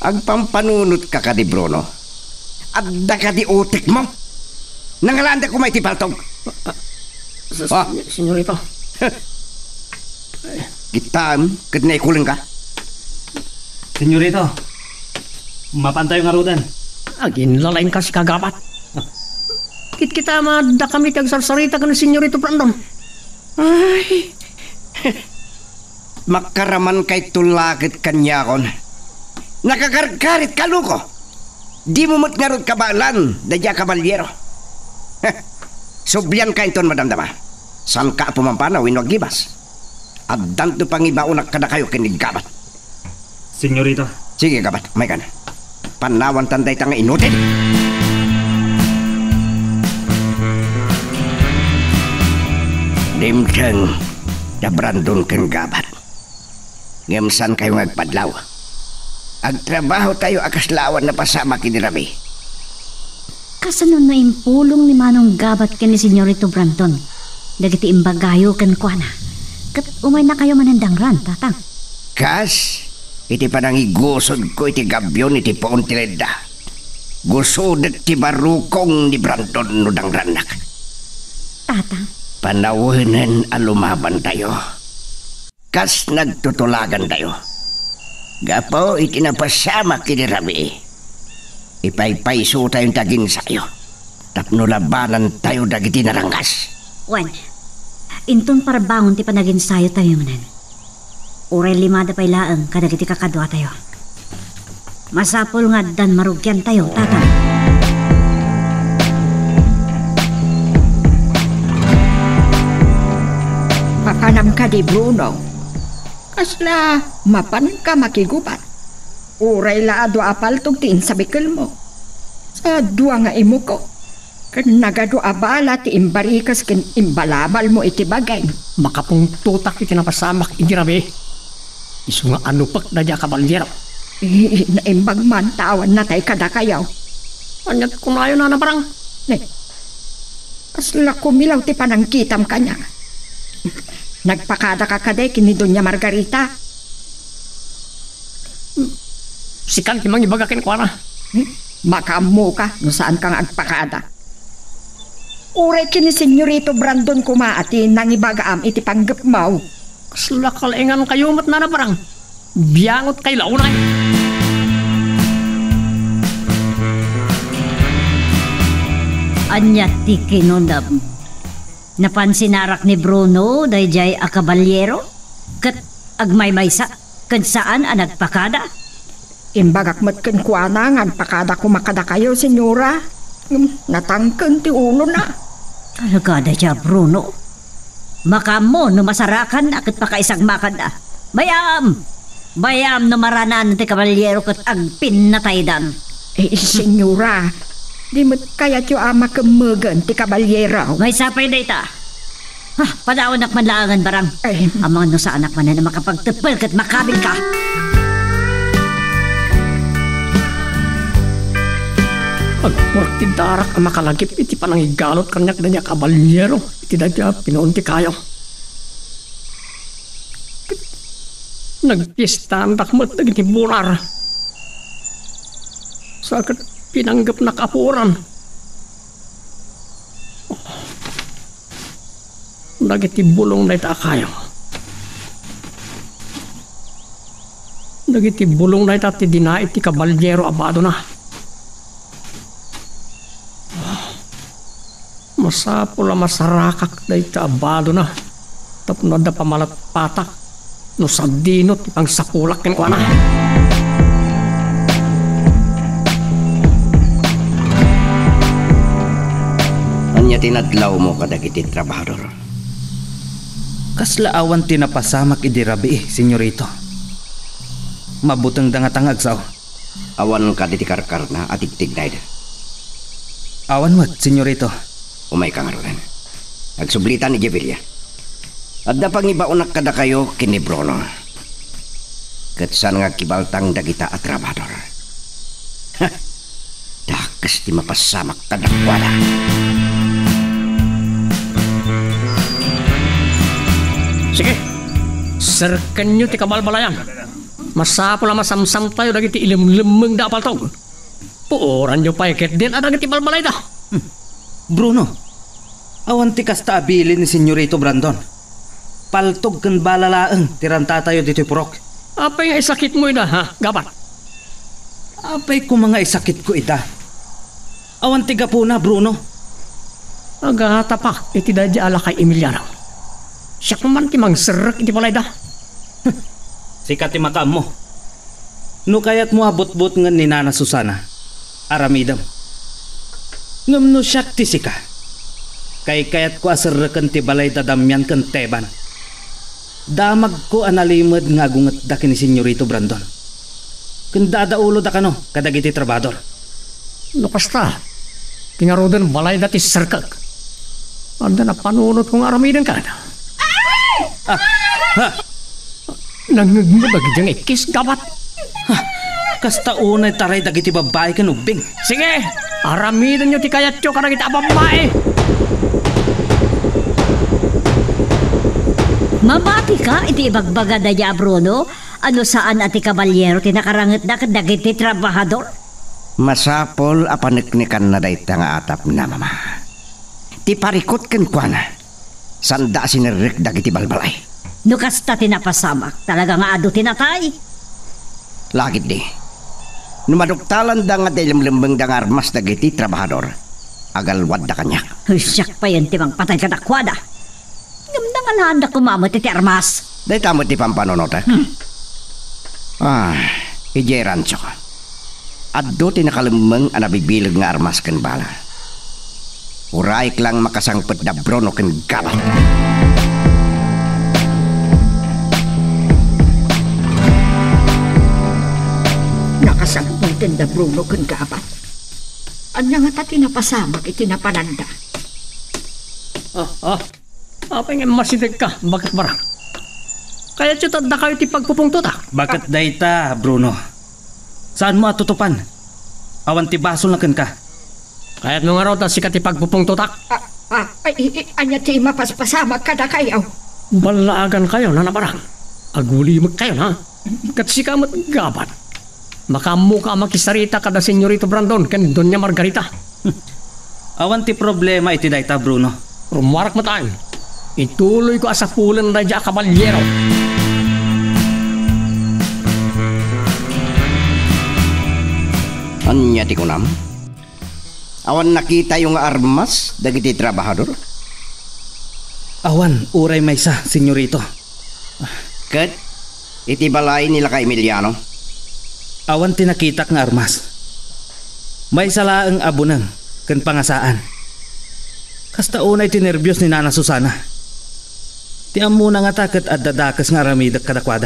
Agpampanunotka kadi, Bruno? Adda kadi utekmo? Nangalaanda koma iti paltog. Ah, ah, s-, Ah. Senyorito. Kitaem ket naikulengka. Senyorito, mapantayo ngaruden. Aginlalaingka, Gabat. Kitkitaem a dakami ti agsarsarita ken ni Senyorito Brandon. Ay. Makaraman kayto la ket kaniakon. Nakakarkarit ka, loko. Dimo met ngarud kabaelan daydi a kabalyero. Sublianka inton madamdama. Saanka a pumampanaw wenno aggibas. Addanto pangibaonak kadakayo ken ni Gabat. Senyorito. Sige, Gabat, umaykan. Panawantan dayta nga inutil. Dimteng, da Brandon ken Gabat. Ngem saankayo nga agpadlaw. Agtrabahotayo a kasla awan napasamak idi rabii. Kasano naimpulong ni Manong Gabat ken ni Senyorito Brandon dagiti imbagayo kenkuana? Ket umaynakayo manen dangran, Tatang? Kas iti panangigusodko iti gabbio iti puon ti ledda, gusodek ti barukong ni Brandon no dangrannak. Tatang? Panawenen a lumabantayo. Kas nagtutulagantayo. Gapu iti napasamak idi rabii, ipaypaysotayon ti aginsayo tapno labanantayo dagiti narangas. Wen, inton parbangon ti panaginsayotayo manen, uray limada pay laeng kadagiti kakaduatayo. Masapul nga addan marugiantayo, Tatang. Papanam kadi, Bruno? Kasla mapanka makigubat? Uray la a dua a paltog ti insabikelmo. Sa dua nga imuko. Ken nagadu a bala ti imbarikes ken imbalabalmo iti bagim. Makapungtotak iti napasamak idi rabii. Isu nga anupek daydi a kabaliero. Eh, naimbag man ta awan natay kadakayo. Aniat kunayo, Nana Parang? Ne, kasla kumilaw ti panangkitam kaniak. Nagpakadaka kadi ken ni Doña Margarita? Sikan ti mangibaga kenkuana. Hmm? Makaammoka no saanka nga agpakada. Uray ken ni Senyorito Brandon koma a ti nangibagaam iti panggepmo. Kasla kalaingankayo met, Nana Parang. Biangotkayo la unay. Ania ti kinunam? Napansinarak ni Bruno daydiay a kabaliero ket agmaymaysa ken saan a nagpakada. Imbagak met kenkuana nga agpakada koma kadakayo, Senyora. Ngem natangken ti ulona. Talaga daydiay a Bruno. Makaammo no masarakanna ket pakaisagmakanna. Bay-am! Bay-am no marananen ti kabaliero ket agpinnataydan. Eh, Senyora, di met kayatyo a makemmegen ti kabaliero? Maysa pay dayta. Ah, padaonak man laengen, Barang. Eh. Amangan no saanak manen a makapagteppel ket makabilka. Agpurot ti darak a makalagip iti panangigalot kaniak daydiay a kabaliero iti daydiay a pinuon ti kayo. Nagpiestaandak met dagiti burar. Sa ket pinanggepnak a puoran. Dagiti bulong dayta a kayo. Dagiti bulong dayta ti dinait ti kabaliero a badona. Masapul a masarakak dayta a badona tapno adda pamalatpatak no sadino ti pangsapulak kenkuana. Ania ti nadlawmo kadagiti trabahador? Kasla awan ti napasamak idi rabii, Senyorito. Mabutengda ngata nga agsao. Awan kadi ti karkarna a tigtignayda? Awan met, Senyorito. Umayka ngaruden. Agsublitan idiay bilia. Adda pangibaonak kadakayo ken ni Bruno. Ket saan nga agkibaltang dagita a trabahador. Ha! Dakes ti mapasamak kadakuada. Sige, serkenyo ti kabalbalayan. Masapul a masamsamtayo dagiti ilemlemmengda a paltog. Puoranyo pay ketdin a dagiti balbalayda. Hmm. Bruno, awan ti kasta a bilin ni Senyorito Brandon. Paltog ken bala laeng ti rantatayo ditoy purok. Apay nga isakitmo ida, ha, Gabat? Apay koma nga isakitko ida? Awan ti gapuna, Bruno. Agatapak iti daydiay a lakay Emiliano. Siak man ti mangserrek iti balayda. Sika ti makaammo. No kayatmo a butbutngen ni Nana Susana, aramidem. Ngem no siak ti sika, kaykayatko a serreken ti balay da Damian ken Teban. Damagko a nalimed nga agungetda ken ni Senyorito Brandon. Ken dadauloda kano kadagiti trabahador. No kasta, ti ngaruden balayda ti serkek. Adda napanunotko nga aramiden kada. Ah, ha! Nangngegmo dagiti nga ikkis, Gabat. Ha! Kasta unay taray dagiti babbai ken ubbing. Sige! Aramidenyo ti kayatyo kadagiti a babbai. Mamatika iti ibagbaga daydi a Bruno, a no saan a ti kabalyero ti nakarangetda ket dagiti trabahador? Masapul a paneknekanna dayta nga atapna, Mama. Ti parikut kenkuana, saanda a sinerrek dagiti balbalay. No kasta ti napasamak, talaga nga adu ti natay. Lagitdi, no maduktalanda nga adda ilemlemmengda nga armas dagiti trabahador, agalwadda kaniak. Siak payen ti mangpatay kadakuada. Ngem nangalaanda koma met iti armas. Dayta met ti pampanunotek. Hmm. Ah, idiay rancho, adu ti nakalemmeng a nabibileg nga armas ken bala. Urayek lang makasangpet da Bruno ken Gabat. Nakasangpeten da Bruno ken Gabat? Ania ngata ti napasamak iti napananda? Ah, ah. Apay nga masidegka, Baket Barang? Kayatyo ta addakayo ti pagpupungtotak? Baket dayta, Bruno. Saanmo a tutupan? Awan ti basolna kenka. Kayatmo ngarud a sika ti pagpupungtotak? Ah, ah, ay, i-, i-, ania ti mapaspasamak kadakayo? Ballaagankayo, Nana Barang. Agulimekkayo, na? Ket sika met, Gabat. Makaammoka a makisarita kada Senyorito Brandon ken Doña Margarita. Awan ti problema iti dayta, Bruno. Rummuarak met, ay. Ituloyko a sapulen daydi a kabalyero. Ania ti kunam? Awan nakitayo nga armas dagiti trabahador? Awan, uray maysa, Senyorito. Ket iti balay ni Lakay Emiliano? Awan ti nakitak nga armas. Maysa laeng a buneng ken pangasaan. Kasta unay ti nerbios ni Nana Susana. Ti ammona ngata ket adda dakes nga aramidek kadakuada.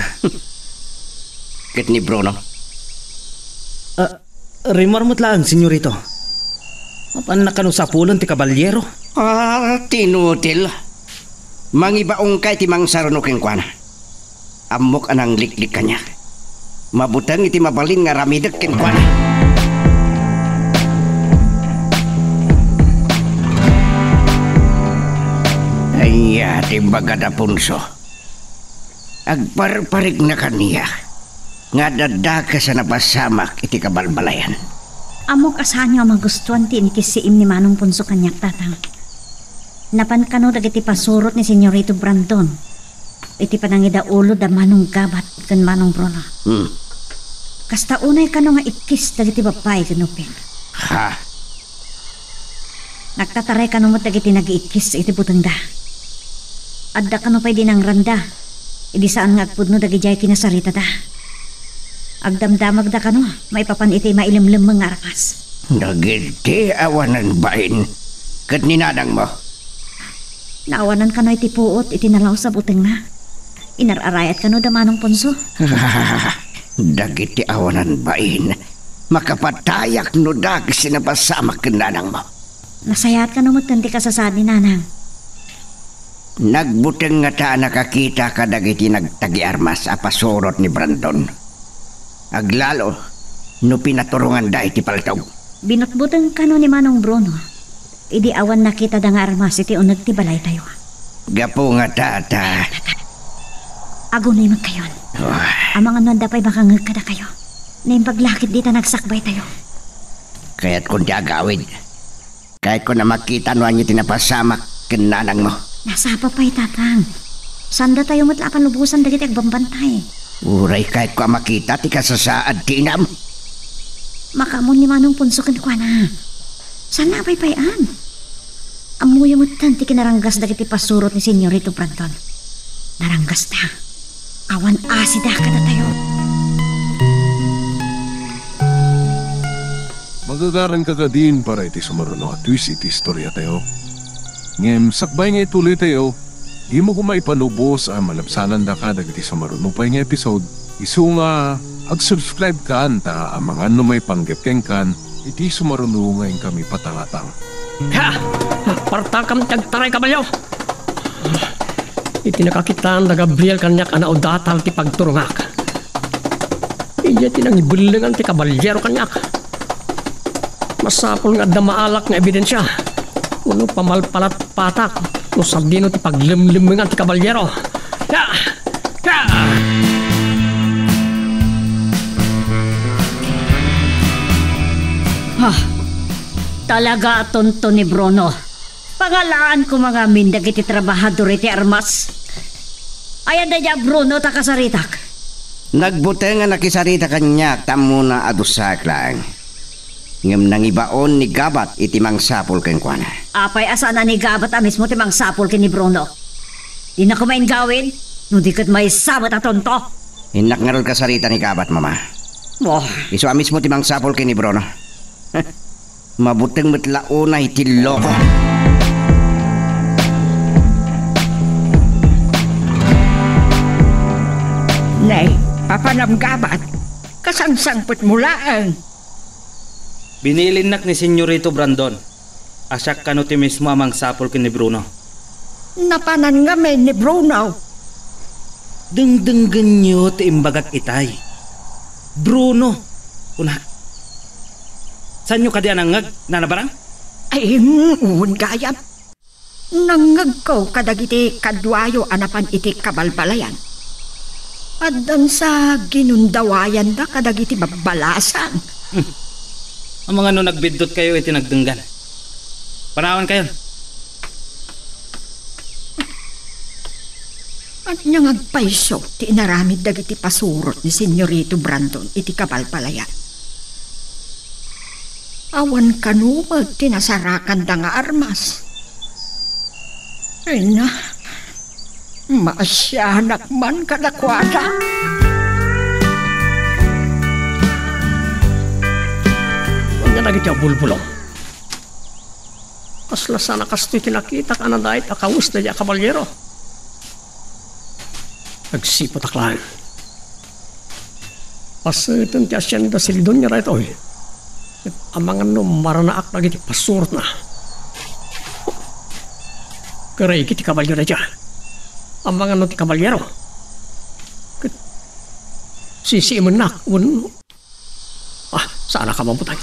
Ket ni Bruno? Ah, Rimmuar met laeng, Senyorito. Mapanna kano sapulen ti kabalyero? Ah, tinutil. Mangibaongka iti mangsaruno kenkuana. Ammok a nangliklik kaniak. Mabuteng iti mabalin nga aramidek kenkuana. Ania ti bagada, Ponso? Agparparigna kaniak nga adda dakes a napasamak iti kabalbalayan. Ammok a saan nga magustuan ti inkisiim ni Manong Ponso kaniak, Tatang. Napan kano dagiti pasurot ni Senyorito Brandon iti panangidaulo da Manong Gabat ken Manong Bruno. Hmm. Kasta unay kano nga ikkis dagiti babbai ken upin. Ha? Nagtataray kano met dagiti nagiikkis iti butengda. Adda kano pay di nangranda, idi saan nga agpudno dagidiay kinasaritada. Agdamdamagda kano maipapan iti mailemlemmeng nga armas. Dagiti awanan bain ket ni nanangmo? Naawanan kano iti puot iti nalaus a butengna. Inar-arayat kano da Manong Ponso. Dagiti awanan bain, makapatayak no dakes ti napasamak ken nanangmo. Nasayaat kano metten ti kasasaad ni Nanang. Nagbuteng ngata a nakakita kadagiti nagtagiarmas a pasurot ni Brandon. Aglalo no pinaturonganda iti paltog. Binutbuteng kano ni Manong Bruno idi awan nakitada nga armas iti uneg ti balaytayo. Gapu ngata ta... Agunay magkayon. Wah. Amangan no adda pay makangngeg kadakayo. Naimbag la ket dita nagsakbaytayo. Kayatkon ti agawid. Kayatko a makita no ania ti napasamak ken nanangmo. Nasapa pay, Tatang. Saan datayo met la a palubosan dagiti agbambantay. Uray kayatko a makita ti kasasaad ti inam. Makaammo ni Manong Ponso kenkuana. Saan a paypay-an? Ammoyo metten ti kinaranggas dagiti pasurot ni Senyorito Brandon. Naranggasta. Awan asida kadatayo. Magagaran ka kadin para iti sumaruno a twist iti istoriatayo. Ngem sakbay nga ituloytayo, dimo koma ipalubos a malabsanandaka dagiti sumaruno pay nga episode, isu nga ag-subscribe kan ta amangan no maipanggep kenkan iti sumaruno nga inkami patangatang. Ha! Agpartakam ti agtaray, kabalyo! Iti nakakitaan da Gabriel kaniak a naudatal ti pagturongak, idiay ti nangibellengan ti kabalyero kaniak. Masapul nga adda maalak nga ebidensia wenno pamalpalatpatak no sadino ti paglemlemmengan ti kabalyero. Ya! Ya! Ah, talaga a tonto ni Bruno. Pangalaan ko mangamin dagiti trabahador iti armas. Ayan daydiay a Bruno ta kasaritak. Nagbuteng a nakisarita kaniak ta ammona a dusaek laeng. Ngem nangibaon ni Gabat iti mangsapul kenkuana. Apay a saan a ni Gabat a mismo ti mangsapul ken ni Bruno? Dina koma inggawid, no di ket maysa met a tonto. Innak ngarud kasarita ni Gabat, Mama. Oh. Isu a mismo ti mangsapul ken ni Bruno. Mabuteng met la unay ti loko. Nay, papanam Gabat, kasangsangpetmo laeng. Binilinnak ni Senyorito Brandon a siak kano ti mismo a mangsapul ken ni Bruno. Napanan ngamin ni Bruno. Dengdenggenyo ti imbagak itay. Bruno, kunak. Saanyo kadi a nangngeg, Nana Barang? Ay, mm, wen gayam. Nangngegko kadagiti kaduayo a napan iti kabalbalayan. Addan sa ginundawayanda kadagiti babbalasang. Hmm. Amangan no nagbiddutkayo iti nagdenggan. Panawankayon. Ania nga agpayso ti inaramid dagiti pasurot ni Senyorito Brandon iti kabalbalayan? Awan kano met ti nasarakanda nga armas. Ay na, maasianak man kadakuada. Ania dagiti a bulbulong? Kasla saan a kastoy ti nakitak a nadait a kawes daydiay a kabalyero. Agsiputak laeng. Paseten ti asienda Siledonia daytoy. Ket amangan no maranaak dagiti pasurotna. Karigi ti kabalyo daydiay. Amangan no ti kabalyero. Ket sisiimennak wenno Ah, saan a kamabuteng.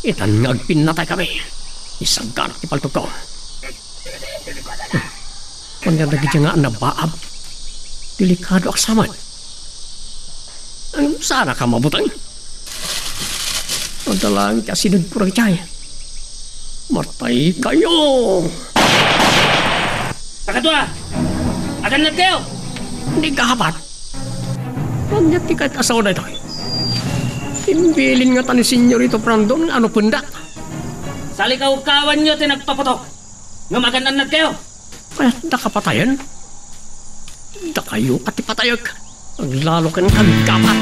Itan nga agpinnatay kami. Isagganak ti paltogko. Ania dagiti nga nabaab. Delikado a kasamat. Ngem saan a kamabuteng. Adda laeng ti asidegko dagiti ay. Matay kayo! Kakadua! Agannad kayo! Ni Gabat! Ania ti kayat a sao daytoy? Imbilin ngata ni Senyorito Brandon nga ano punda. Salikawkawanyo ti nagpaputok. Ngem agannad kayo. Kayatda kapatayen? Dakayo a ti patayek. Aglalo ken kaggapat.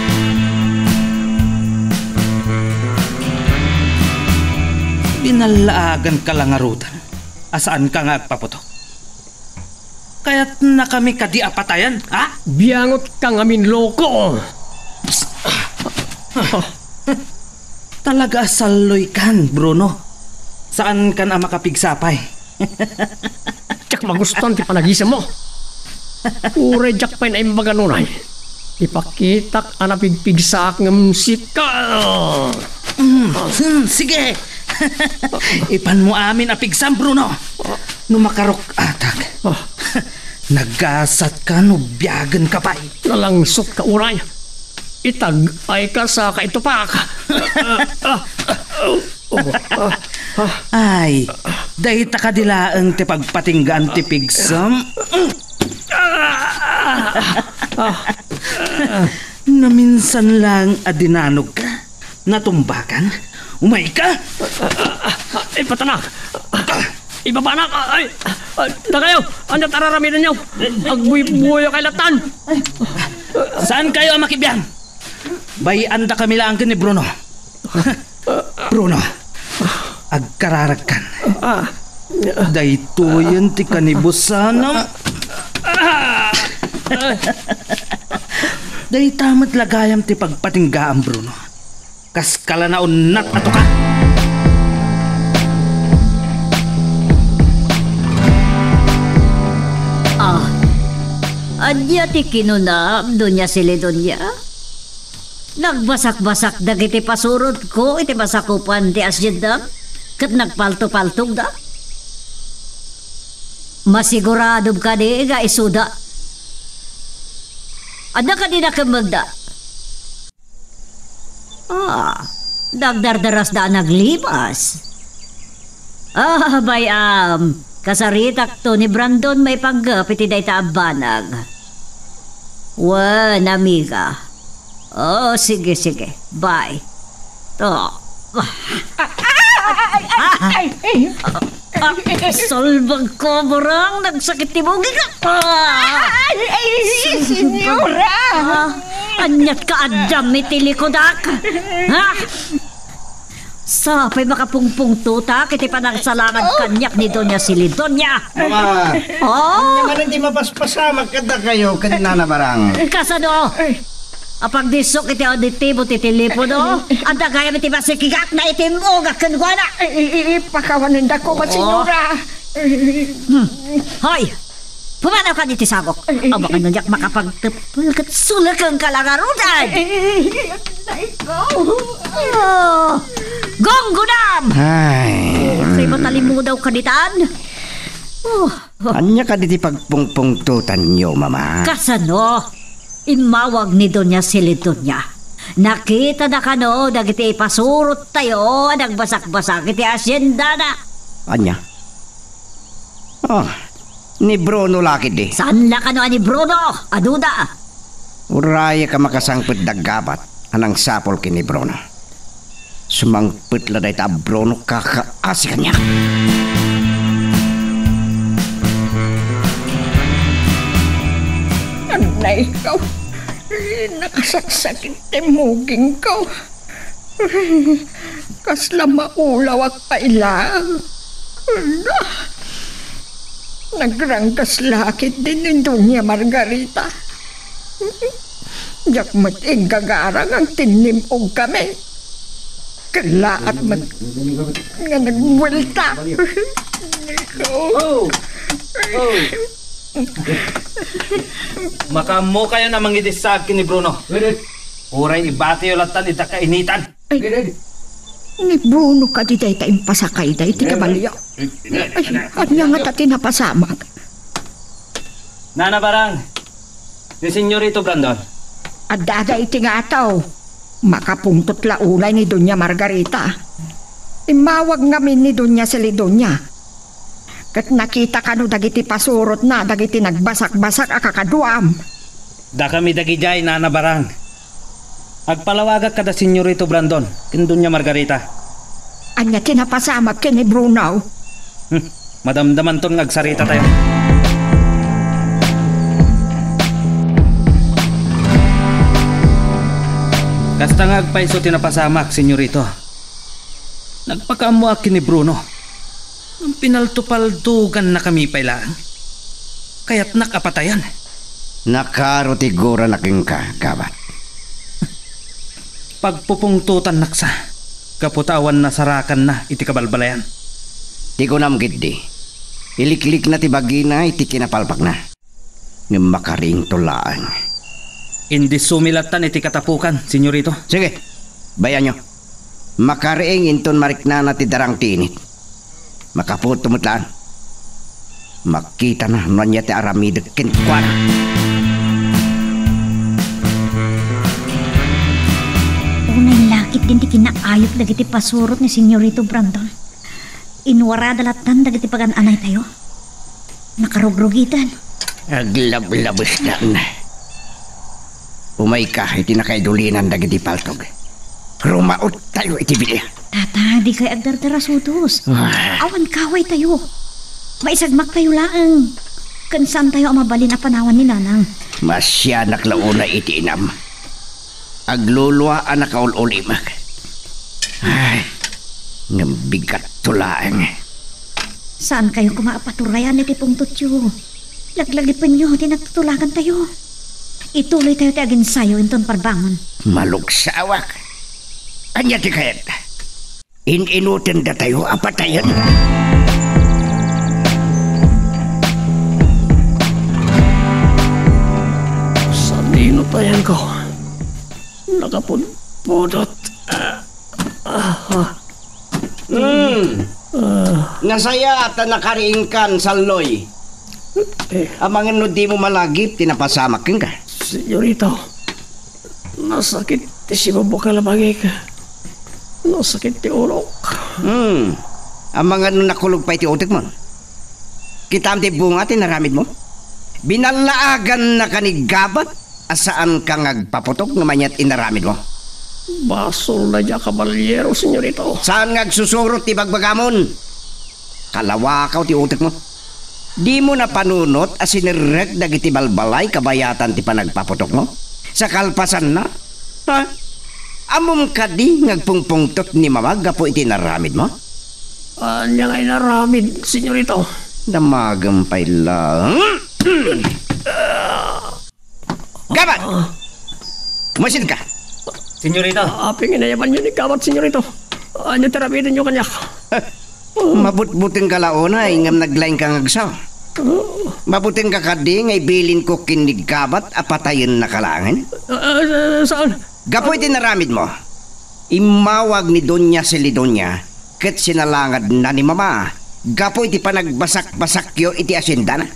Binallaaganka la ngaruden a saanka nga agpaputok. Kayatnakami kadi a patayen, ha? Biangotka ngamin, loko! Talaga a salloykan, Bruno. Saankan a makapigsa pay. Diak magustuan ti panagisemmo. Uray diak pay naimbaga nunay. Ipakitak a napigpigsaak ngem sika. Mm, hmm, sige. Ipanmo amin a pigsam, Bruno. No makaruk-atak. Ah. Nagasatka no biagenka pay. Nalangsotka uray. Itag-ayka sa kaitupak. Ay, dayta kadi laeng ti pagpatinggaan ti pigsam. Naminsan lang a dinanogka. Natumbakan? Umayka? Ipatanak! Ibabanak! Ay! Dakayo! Ania ti araramidenyo? Agbuybuyo kay latan! Saankayo a makibiang? Bay-andakami laeng ken ni Bruno. Bruno, agkararagkan. Daytoyen ti kanibusanam. Dayta met la gayam ti pagpatinggaam, Bruno. Kaskala naunnat a tuka. Ah, ania ti kinunam, Doña Celedonia? Nagbasakbasak dagiti pasurotko iti masakupan ti asiendam, ket nagpaltopaltogda. Masiguradom kadi nga isuda. Adda kadi nakemmegda? Ah, nagdardarasda a naglimas. Ah, bay-am, kasaritakto ni Brandon maipanggep iti dayta a banag. Wen, amiga. Oh, sige, sige. Bye. Oh. Ay, ay, ay, ay, ay. Ah, salbag ko, Barang. Nagsakit ti bugik. Ah! Ay, ay, senyora! Ah, aniat ka, addam iti likudak? Ha? Sapay makapungpungtotak iti panagsalangan kaniak ni Doña Celidonia. Mama, Oh? Naman di mapaspasamak kadakayo ken Nana Barang. Kasano? Ay. Apagdisok iti auditibo ti telepono, adda gayam iti masikigak na iti immugak kenkuana. I, i, i, ipakawanendako, Oh. Senyora. Hmm. Hoy! Pumanaw ka diti sagok. Ay, ay, Abakan ay. Nga diak makapagtepel ket sulekeng ka la ngaruden. Ay, ay, ay, ay, ay, ay, Oh! Gunggunam! Ay. Kay matalimudaw ka ditan. Oh. Ania kadi ti pagpungpungtotanyo, Mama? Kasano? Immawag ni Doña Celidonia. Nakitana kano dagiti ipasurottayo a nagbasakbasak iti haciendana. Ania? Ah, ni Bruno la ketdi. Saan la kano a ni Bruno? Aduda. Uray a makasangpet da Gabat a nangsapul ken ni Bruno. Sumangpet la dayta a Bruno, kakaasi kaniak. Anay ko, nakasaksakit ti muging ko. Kasla maulawak pay laeng. Ala, nagranggas la ketdi ni Doña Margarita. Diak met igagara nga agtinnim-og kami. Kellaat met nga nagbuelta. Oh! Oh! Makaammokayon a mangidissaag ken ni Bruno. Uray ibatiyo lattan ita kainitan. Ay, ni Bruno kadi dayta impasakayda iti kabalio? Ay, ania ngata ti napasamak? Nana Barang, ni Senyorito Brandon. Adda iti ngataw. Makapungtot la unay ni Doña Margarita. Immawag ngamin ni Doña Celidonia. Ket nakita kano dagiti pasurotna dagiti nagbasakbasak a kakaduam. Dakami dagidiay, Nana Barang. Agpalawagak kada Senyorito Brandon ken Doña Margarita. Ania ti napasamak ken ni Bruno? Hmm, madamdamanton nga agsaritatayo. Kasta nga agpayso ti napasamak, Senyorito. Nagpakaammoak ken ni Bruno. Ngem pinaltopaltogannakami pay laeng. Kayatnak a patayen. Nakaro ti gurana kenka, Gabat. Pagpupungtotannak sa, gapu ta awan nasarakanna iti kabalbaliwan. Ti kunam ketdi, iliklikna ti bagina iti kinapalpakna. Ngem makariingto laeng. Indissomi lattan iti katapukan, Senyorito. Sige, bay-anyo. Makariing inton mariknana ti darang ti init. Makaputo met laeng. Makitana no ania ti aramidek kenkuana. Unay la ketdin ti kinaayup dagiti pasurot ni Senyorito Brandon. Inwarada lattan dagiti pagan-anaytayo. Nakarugrugiten. Aglablabesdan. Umayka iti nakaidulinan dagiti paltog. Rumaottayo iti bilia. Tata, dikay agdardarasudos. Ah. Awan kawaytayo. Maisagmaktayo laeng. Ken saantayo a mabalin a panawan ni Nanang. Masianak la unay iti inam. Aglulua a nakaul-ulimek. Ay, ngem bigatto laeng. Saankayo koma a paturayan iti pungtotyo. Laglagipenyo ti nagtutulagantayo. Ituloytayo ti aginsayo inton parbangon. Malugsawak. Ania ti kayat? In-inutendatayo a patayen? Saan ti inutayanko? Nakapudpudot. Ah, ah, Hmm. ah. Nasaya ta nakariingkan, Salloy. Eh. Amangan no dimo malagip ti napasamak kenka. Senyorito, nasakit ti sibubuk a labangik. Nasakit ti ulok. Hmm. Amangan no nakulog pay ti utekmo. Kitaem ti bunga ti inaramidmo. Binallaaganka ni Gabat a saanka nga agpaputok ngem ania ti inaramidmo. Basol daydiay a kabalyero, senyorito. Saan nga agsusurot ti bagbagamon? Kalawakaw ti utekmo. Dimo napanunot a sinerrek dagiti balbalay kabayatan ti panagpaputokmo? Sa kalpasanna? Ha? Ammom kadi nga agpungpungtot ni Mama gapu iti inaramidmo? Ania nga inaramid, senyorito? Damagem pay laeng. Gabat! Ah. Umasidka! Senyorita! Apay nga inayabanyo ni Gabat, senyorito? Ania ti aramidenyo kaniak? Mabutbutengka la unay, ngem naglaingka nga agsaw. Ah. Mabutengka kadi nga ibilinko ken ni Gabat a patayennaka laengen? Ah, ah, saan? Gapu iti inaramidmo, immawag ni Doña Celidonia ket sinalangadna ni Mama gapu iti panagbasak-basakyo iti asiendana.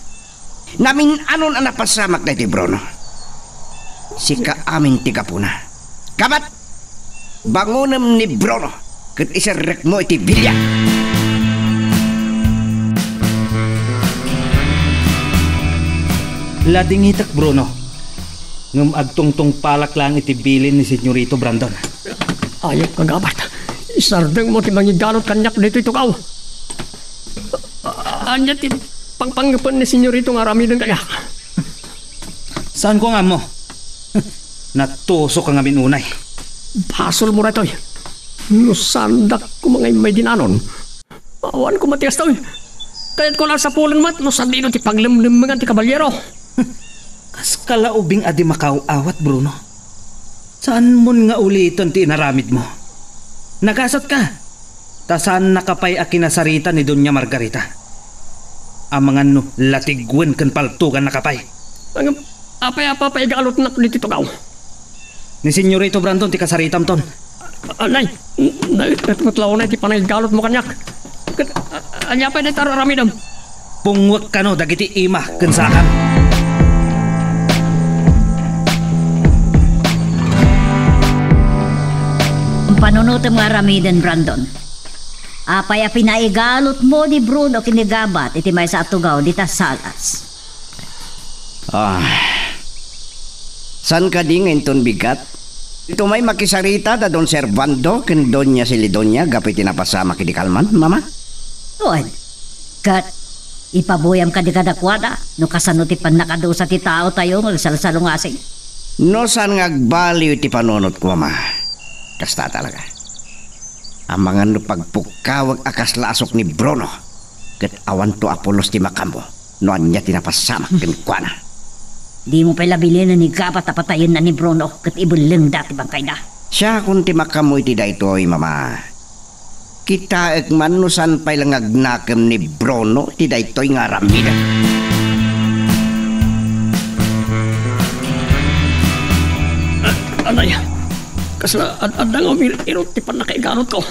Namin-anon a napasamak daytoy Bruno. Sika amin ti gapuna. Gabat! Bangonem ni Bruno ket iserrekmo iti bilia. Ladingitek, Bruno. Ngem agtungtungpalak laeng iti bilin ni Senyorito Brandon. Ayupka, Gabat. Isardengmo ti mangigalut kaniak ditoy tugaw. Ania ti pangpangepen ni Senyorito nga aramiden kaniak? Saanko nga ammo. Natusoka ngamin unay. Basolmo daytoy. No saandak koma nga immay dinanon, awan koma ti kastoy. Kayatko la a sapulen met no sadino ti paglemlemmengan ti kabalyero. Kaska la ubing a di makaaw-awat, Bruno. Saanmon nga uliten ti inaramidmo. Nagasatka, ta saannaka pay a kinasarita ni Doña Margarita. Amangan no latigwen ken paltogannaka pay. Ngem apay a papaigalutnak ditoy tugaw? Ni Senyorito Brandon ti kasaritamton. Anay, naet-et met la unay ti panangigalutmo kaniak. Ket, a-, ania pay dayta ar-aramidem? Pungwek kano dagiti ima ken sakam. Panunotem nga aramiden, Brandon. Apay a pinaigalutmo ni Bruno ken ni Gabat iti maysa a tugaw dita salas? Ah. Saan kadi nga inton bigat? Ditoy makisarita da Don Servando ken Doña Celidonia gapu iti napasamak idi kalman, Mama? Wen, ket ipabuyam kadi kadakuada no kasano ti pannakadusa ti taotayo nga agsalsalungasing? No saan nga agbaliw iti panunotko, Mama, kasta talaga. Amangan no pagpukkawek a kasla asuk ni Bruno, ket awanto a pulos ti makammo no ania ti napasamak kenkuana. Dimo pay la bilinen ni Gabat a patayenna ni Bruno ket ibellengda ti bangkayda. Siakon ti makammo iti daytoy, Mama. Kitaek man no saan pay la nga agnakem ni Bruno iti daytoy nga aramidek. Anay, kasla ad-adda nga umir-irot ti pannakaigalutko.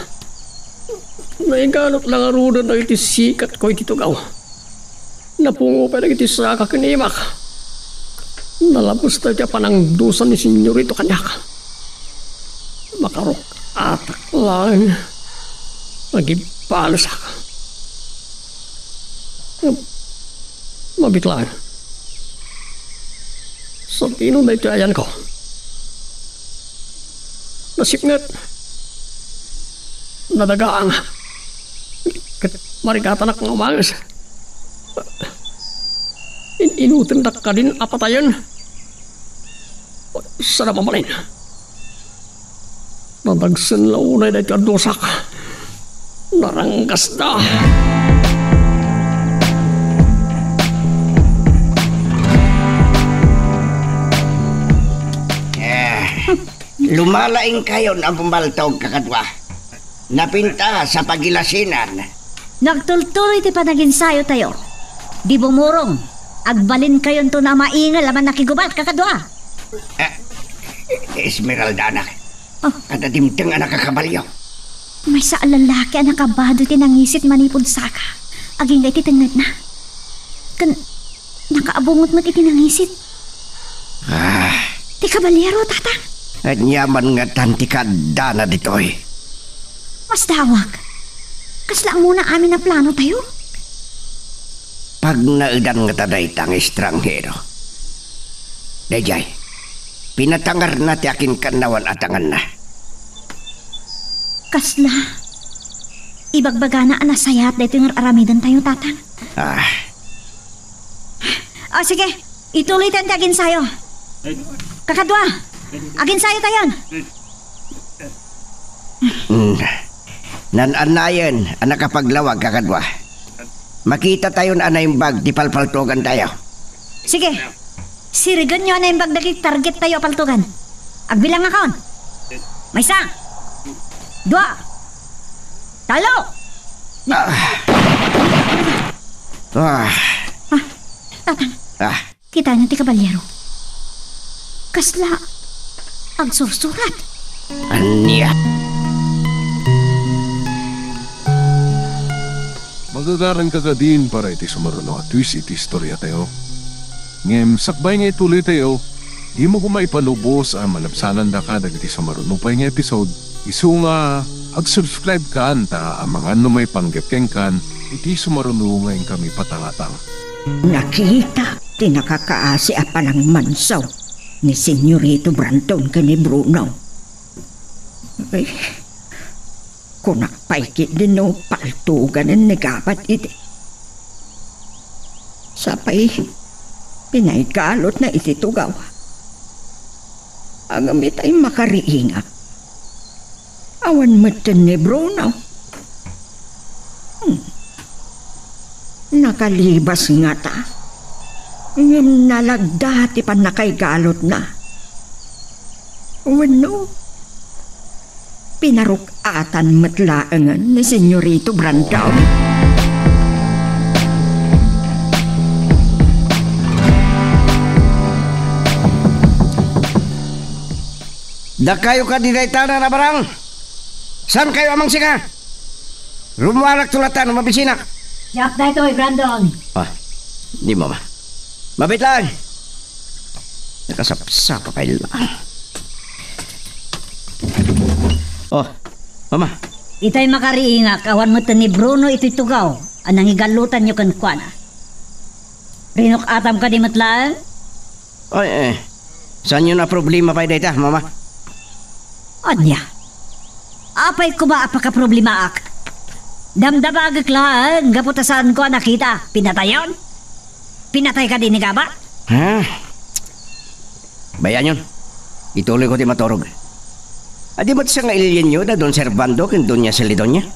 Naigalut la ngaruden dagiti sikatko iti tugaw. Napungo pay dagiti saka ken imak. Nalabes daytoy a panangdusa ni Senyorito kaniak. Makaruk-atak laeng. Nagibalesak. Ngem, mabitlaeng. Sadino daytoy ayanko? Nasipnget. Nadagaang. Ket marigatanak nga umanges. In-inutendak kadin a patayen. Saan a mabalin. Nadagsen la unay daytoy a dusak. Naranggasda. Eh, lumalaingkayon a bumaltog, kakadua. Napintas a pagilasinan. No agtultuloy ti panaginsayotayo, di bumurong, agbalinkayonto a maingel a mannakigubat, kakadua. Ah, Esmeralda, anak. Oh. Adda dimteng a nakakabalio. Maysa a lalaki a nakabado iti nangisit manipud saka. Agingga iti tengngedna. Ken nakaabungot met iti nangisit. Ah. Ti kabaliero, Tatang. Ania man ngatan ti kaaddana ditoy? Masdawak. Kasla umuna amin a plano tayo. Pagnaedan ngata dayta nga estranghero. Daydiay, pinatangarna ti akinkannawan a tanganna. Kasla? Ibagbagana a nasayaat daytoy nga ar-aramiden tayo, Tatang. Ah. Ah, sige. Ituloy tayo ti aginsayo. Kakadua, aginsayo tayon. Mm. Naan-annayen a nakapaglawag, kakadua. Makita tayon a naimbag ti palpaltogan tayo. Sige. Sirigenyo a naimbag dagiti target tayo a paltogan. Agbilangakon. Maysa. Dua. Tallo. Ah. Ah. Ah, Tatang. Ah. Kitaenyo ti kabaliero. Kasla agsursurat. Ania? Magagaranka kadin para iti sumaruno a twist iti istoriatayo. Ngem sakbay nga ituloytayo, dimo koma ipalubos a malabsanandaka dagiti sumaruno pay nga episode, isu nga ag-subscribe kan ta amangan no maipanggep kenkan iti sumaruno nga inkami patangatang. Nakitak ti nakakaasi a panangmansaw ni Senyorito Brandon ken ni Bruno. Ay, kunak pay ketdi no paltoganen ni Gabat idi. Sapay, pinaygalotna iti tugaw. Ngem itay makariingak. Awan metten ni Bruno. Hmm. Nakalibas ngata. Ngem nalagda ti pannakaigalotna. Wenno, pinaruk-atan met laengen ni Senyorito Brandon. Dakayo kadi dayta, Nana Barang? Saankayo a mangsinga? Rummuarakto latta no mabisinak. Diak daytoy, Brandon. Ah, di, Mama. Mabit lang. Nakasapsapa kay lang. Oh, Mama. Itay makariingak, awan met ni Bruno itoy tugaw a nangigallotanyo kenkuana. Rinuk-atam kadi met laeng? Ay, eh. Saanyo a problema pay dayta, Mama? Ania? Apay koma a pakaproblemaak? Damdamagek laeng gapu ta saanko a nakita. Pinatayon? Pinatay kadi ni Gabat? Ha? Bayanyon. Ituloyko ti maturog. Adi met sa nga ilienyo da Don Servando ken Doña Celidonia?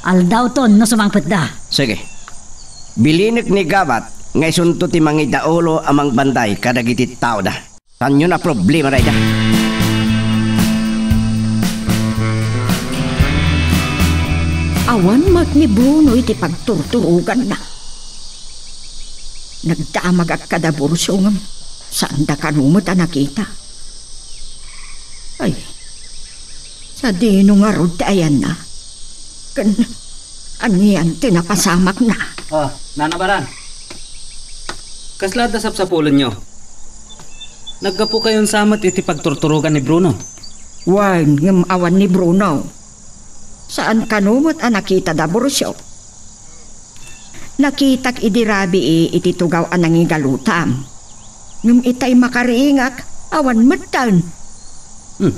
Aldawton no sumangpetda. Sige. Bilinek ni Gabat nga isunto ti mangidaulo a mangbanday kadagiti taoda. Saanyo a problema dayta. Awan met ni Bruno iti pagturturoganna. Nagdamagak kada Burcio ngem saanda kano met a nakita. Ay, sadino ngarud ti ayanna? Ken anian ti napasamakna? Oh, Nana Barang. Kasla adda sapsapulenyo? Naggapukayon sa met iti pagturturogan ni Bruno? Wen, ngem awan ni Bruno. Saan kano met a nakita da Burcio. Nakitak idi rabii iti tugaw a nangigalutam. Ngem itay makariingak, awan metten. Hmm.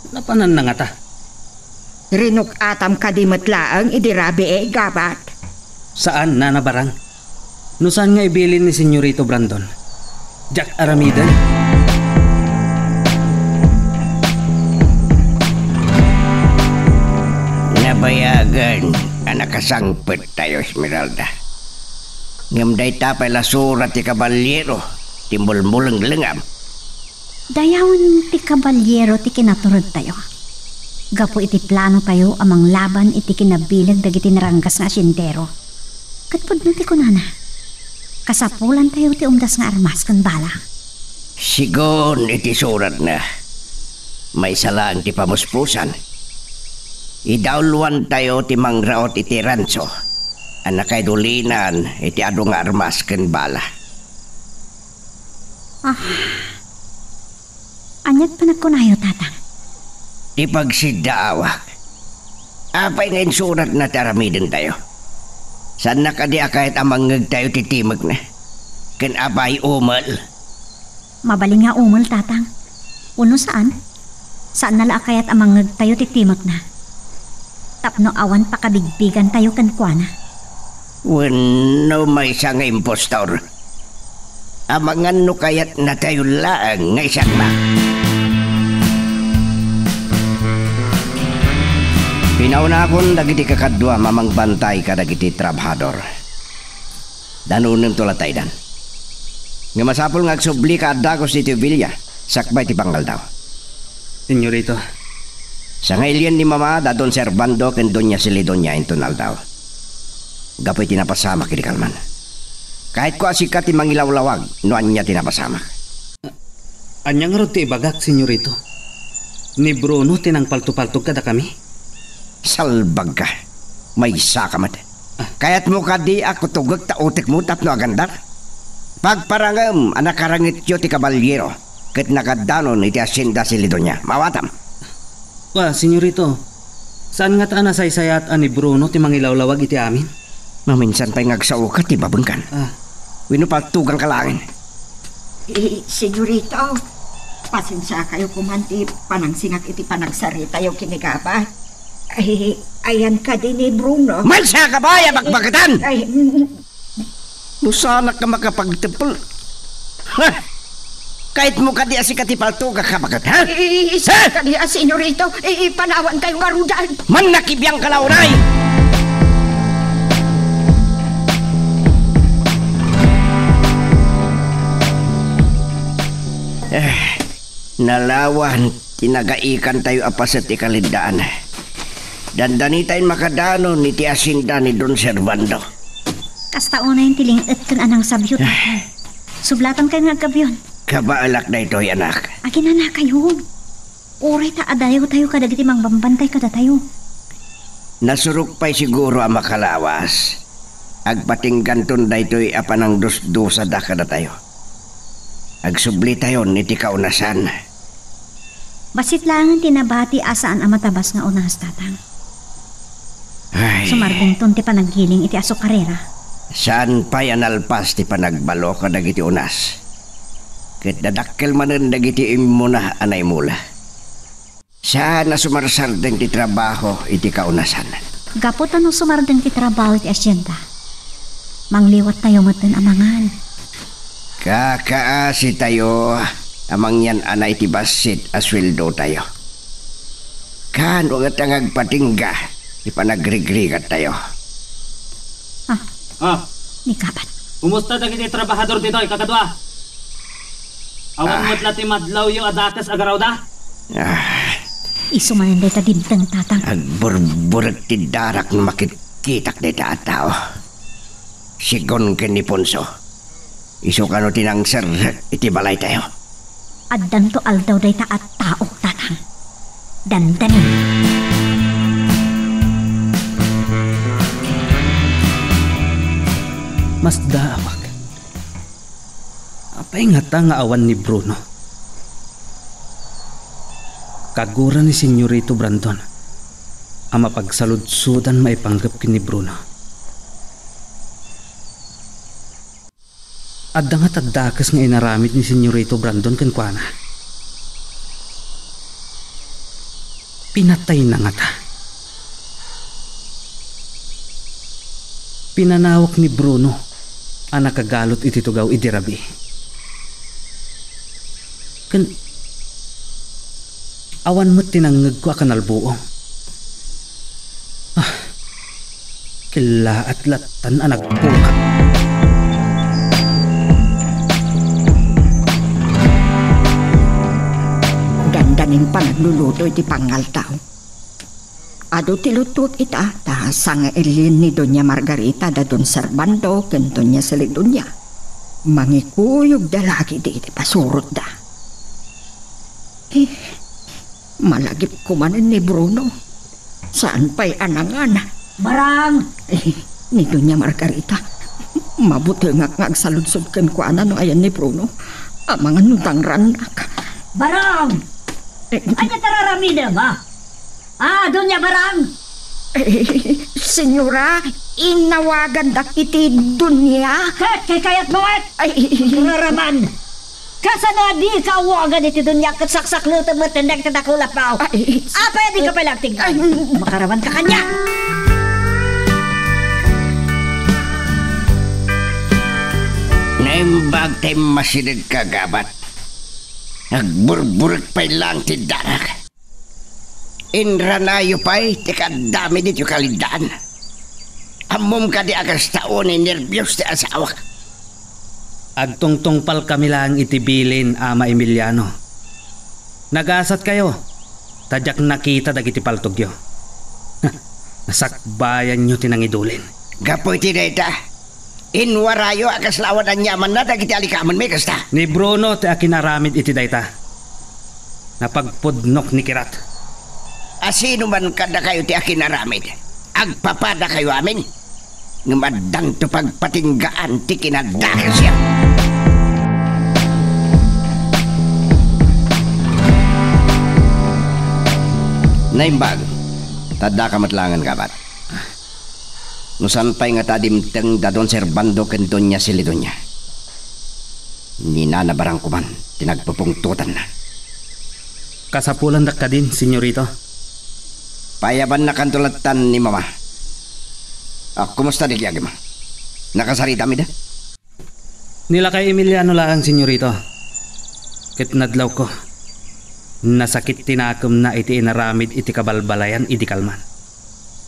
Napananna ngata? Rinuk-atam kadi met laeng idi rabii, Gabat? Saan, Nana Barang. No saan nga ibilin ni Senyorito Brandon, diak aramiden. Nabayagen a nakasangpet tayo, Esmeralda. Ngem dayta pay la surat ti kabaliero ti mulmulenglengam. Dayawen ti kabaliero ti kinaturedtayo gapu iti planotayo a manglaban iti kinabileg dagiti naranggas nga asyentero. Ket pudno ti kunana, kasapulantayo ti umdas nga armas ken bala. Sigun iti suratna, Maysa laeng ti pamuspusan. Idauluantayo ti mangraot iti rancho a nakaidulinan iti adu nga armas ken bala. Ah. Ania't panagkunayo, Tatang? Ti pagsiddaawak. Apay nga insuratna ti aramidentayo? Saanna kadi a kayat a mangngegtayo ti timekna? Ken apay umel? Mabalin nga umel, Tatang. Wenno saan? Saanna la a kayat a mangngegtayo ti timekna tapno awan pakabigbigantayo kenkuana. Wenno maysa nga impostor? Amangan no kayatnatayo laeng nga isakmak. Pinaunakon dagiti kakadua a mangbantay kadagiti trabahador. Danonem to la taydan. Nga masapul nga agsublika a dagus iti obelia sakbay ti pangaldaw. Señorito. Sangailian ni Mama da Don Servando ken Doña Celidonia inton aldaw. Gapu iti napasamak idi kalman. Kayatko a sika ti mangilawlawag no ania ti napasamak. Ania ngarud ti ibagak, Señorito? Ni Bruno ti nangpaltopaltog kadakami? Salbagka. Maysaka met. Ah. Kayatmo kadi a kutogek ta utekmo tapno agandar? Pagparangem a nakarangetyo ti kabalyero ket nagaddanon iti Hacienda Celidonia. Maawatam. Wa, Señorito, saan ngata a nasaysayat a ni Bruno ti mangilawlawag iti amin? Maminsan pay nga agsaoka ti babengkan. Ah. Wenno paltuganka laengen. Eh, Señorito, pasensiakayo koman ti panangsingak iti panagsaritayo ken ni Gaba. Ay, ayan kadi ni Bruno. Maysa ka ba, ya bakbakatan? Ay, mm, No saanak nga makapagtepel. Ha? Kayatmo kadi a sika ti paltogak, ha, baket, ha? Eh, sika kadi a, Señorito? Eh, panawankayo ngaruden. Mannakibiang ka la unay! Eh, nalawan ti nagaikantayo a paset ti kaliddaan. Dandanitayon makadanon iti hacienda ni Don Servando. Kasta unayen ti ling-et ken anangsabyo, Tatang. Sublatankayo nga agkabyon. Kabaelak daytoy, anak. Aginanakayon. Uray ta adayewtayo kadagiti mangbambantay kadatayo. Nasurok pay siguro a makalawas. Agpatingganton daytoy a panangdusdusada kadatayo. Agsublitayon iti kaunasan. Bassit laengen ti nabati a saan a matabas nga unas, Tatang. Ay. Sumardengton ti panaggiling iti asukarera. Saan pay a nalpas ti panagbalo kadagiti unas. Ket dadakkel manen dagiti immuna a naimula. Saan a sumarsardeng ti trabaho iti kaunasan. Gapu ta no sumardeng ti trabaho iti hacienda, mangliwattayo metten a mangan. Kakaasitayo a mangyan-anay ti bassit a sueldotayo. Kaano ngata nga agpatingga ti panagrigrigatayo? Ah. Ah. Ni Kabat. Kumusta dagiti trabahador ditoy, kakadua? Awan Ah. met la ti madlawyo a dakes a garawda? Ah. Isu manen dayta dimteng, Tatang. Agburburek ti darak no makitkitak dayta a tao. Sigon ken ni Ponso. Isu kano ti nangserrek iti balaytayo? Addanto aldaw dayta a tao, Tatang. Dandanin. Masdaawak. Apay ngata nga awan ni Bruno? Kagura ni Señorito Brandon a mapagsaludsodan maipanggep ken ni Bruno. Adda ngata dakes nga inaramid ni Señorito Brandon kenkuana. Pinatayna ngata. Pinanawak ni Bruno a nakagalut iti tugaw idi rabii. Ken awan met ti nangngegko a kanalbuong. Ah, kellaat lattan a nagpungak. Dandanin panagluluto iti pangaldaw. Adu ti lutuek ita, ta sangailin ni Doña Margarita da Don Servando ken Doña Celidonia. Mangikuyogda lagi iti pasurotda. Eh, Malagipko manen ni Bruno. Saan pay a nangan. Barang! Eh, ni Doña Margarita, mabutengak nga agsaludsod kenkuana no ayan ni Bruno. Amangan no dangrannak. Barang! Eh, ania ti ar-aramidem, a? Ah, Doña Barang! Eh, senyora, inawagandak iti Doña. Ket, kay kayatmo met! Ay, raraman! Kasano a dika awagan iti Doña ket saksaklutem met ti nagtatakulap mo? Ay, apay a dika pay lagtignan? Ay, makaraman ka kaniak! Naimbag ti immasideg ka, Gabat. Agburburek pay laeng ti danak. Inranayo pay ti kaddami ditoy kaliddaan. Ammom kadi a kasta unay nerbios ti asawak? Agtungtungpalkami laeng iti bilin, Ama Emiliano. Nagasatkayo, ta diak nakita dagiti paltogyo. Nasakbayanyo ti nangidulin. Gapu iti dayta, inwarayo a kasla awan aniamanna dagiti alikamenmi kasta. Ni Bruno ti akinaramid iti dayta. Napagpudnok ni Kirat. Asino man kadakayo ti akinaramid? Agpapadakayo amin? Ngem addanto pagpatinggaan ti kinadakesyo. Naimbag, ta addaka met laengen, Gabat. No saan pay ngata a dimteng da Don Servando ken Doña Celidonia, ni Nana Barang koman ti nagpupungtotanna. Kasapulandak kadin, senyorito. Paayabannakanto lattan ni Mama. Ah, kumusta dagiti agima? Nakasaritam ida? Ni lakay Emiliano laeng, senyorito. Ket nadlawko, nasakit ti nakemna iti inaramid iti kabalbalayan idi kalman.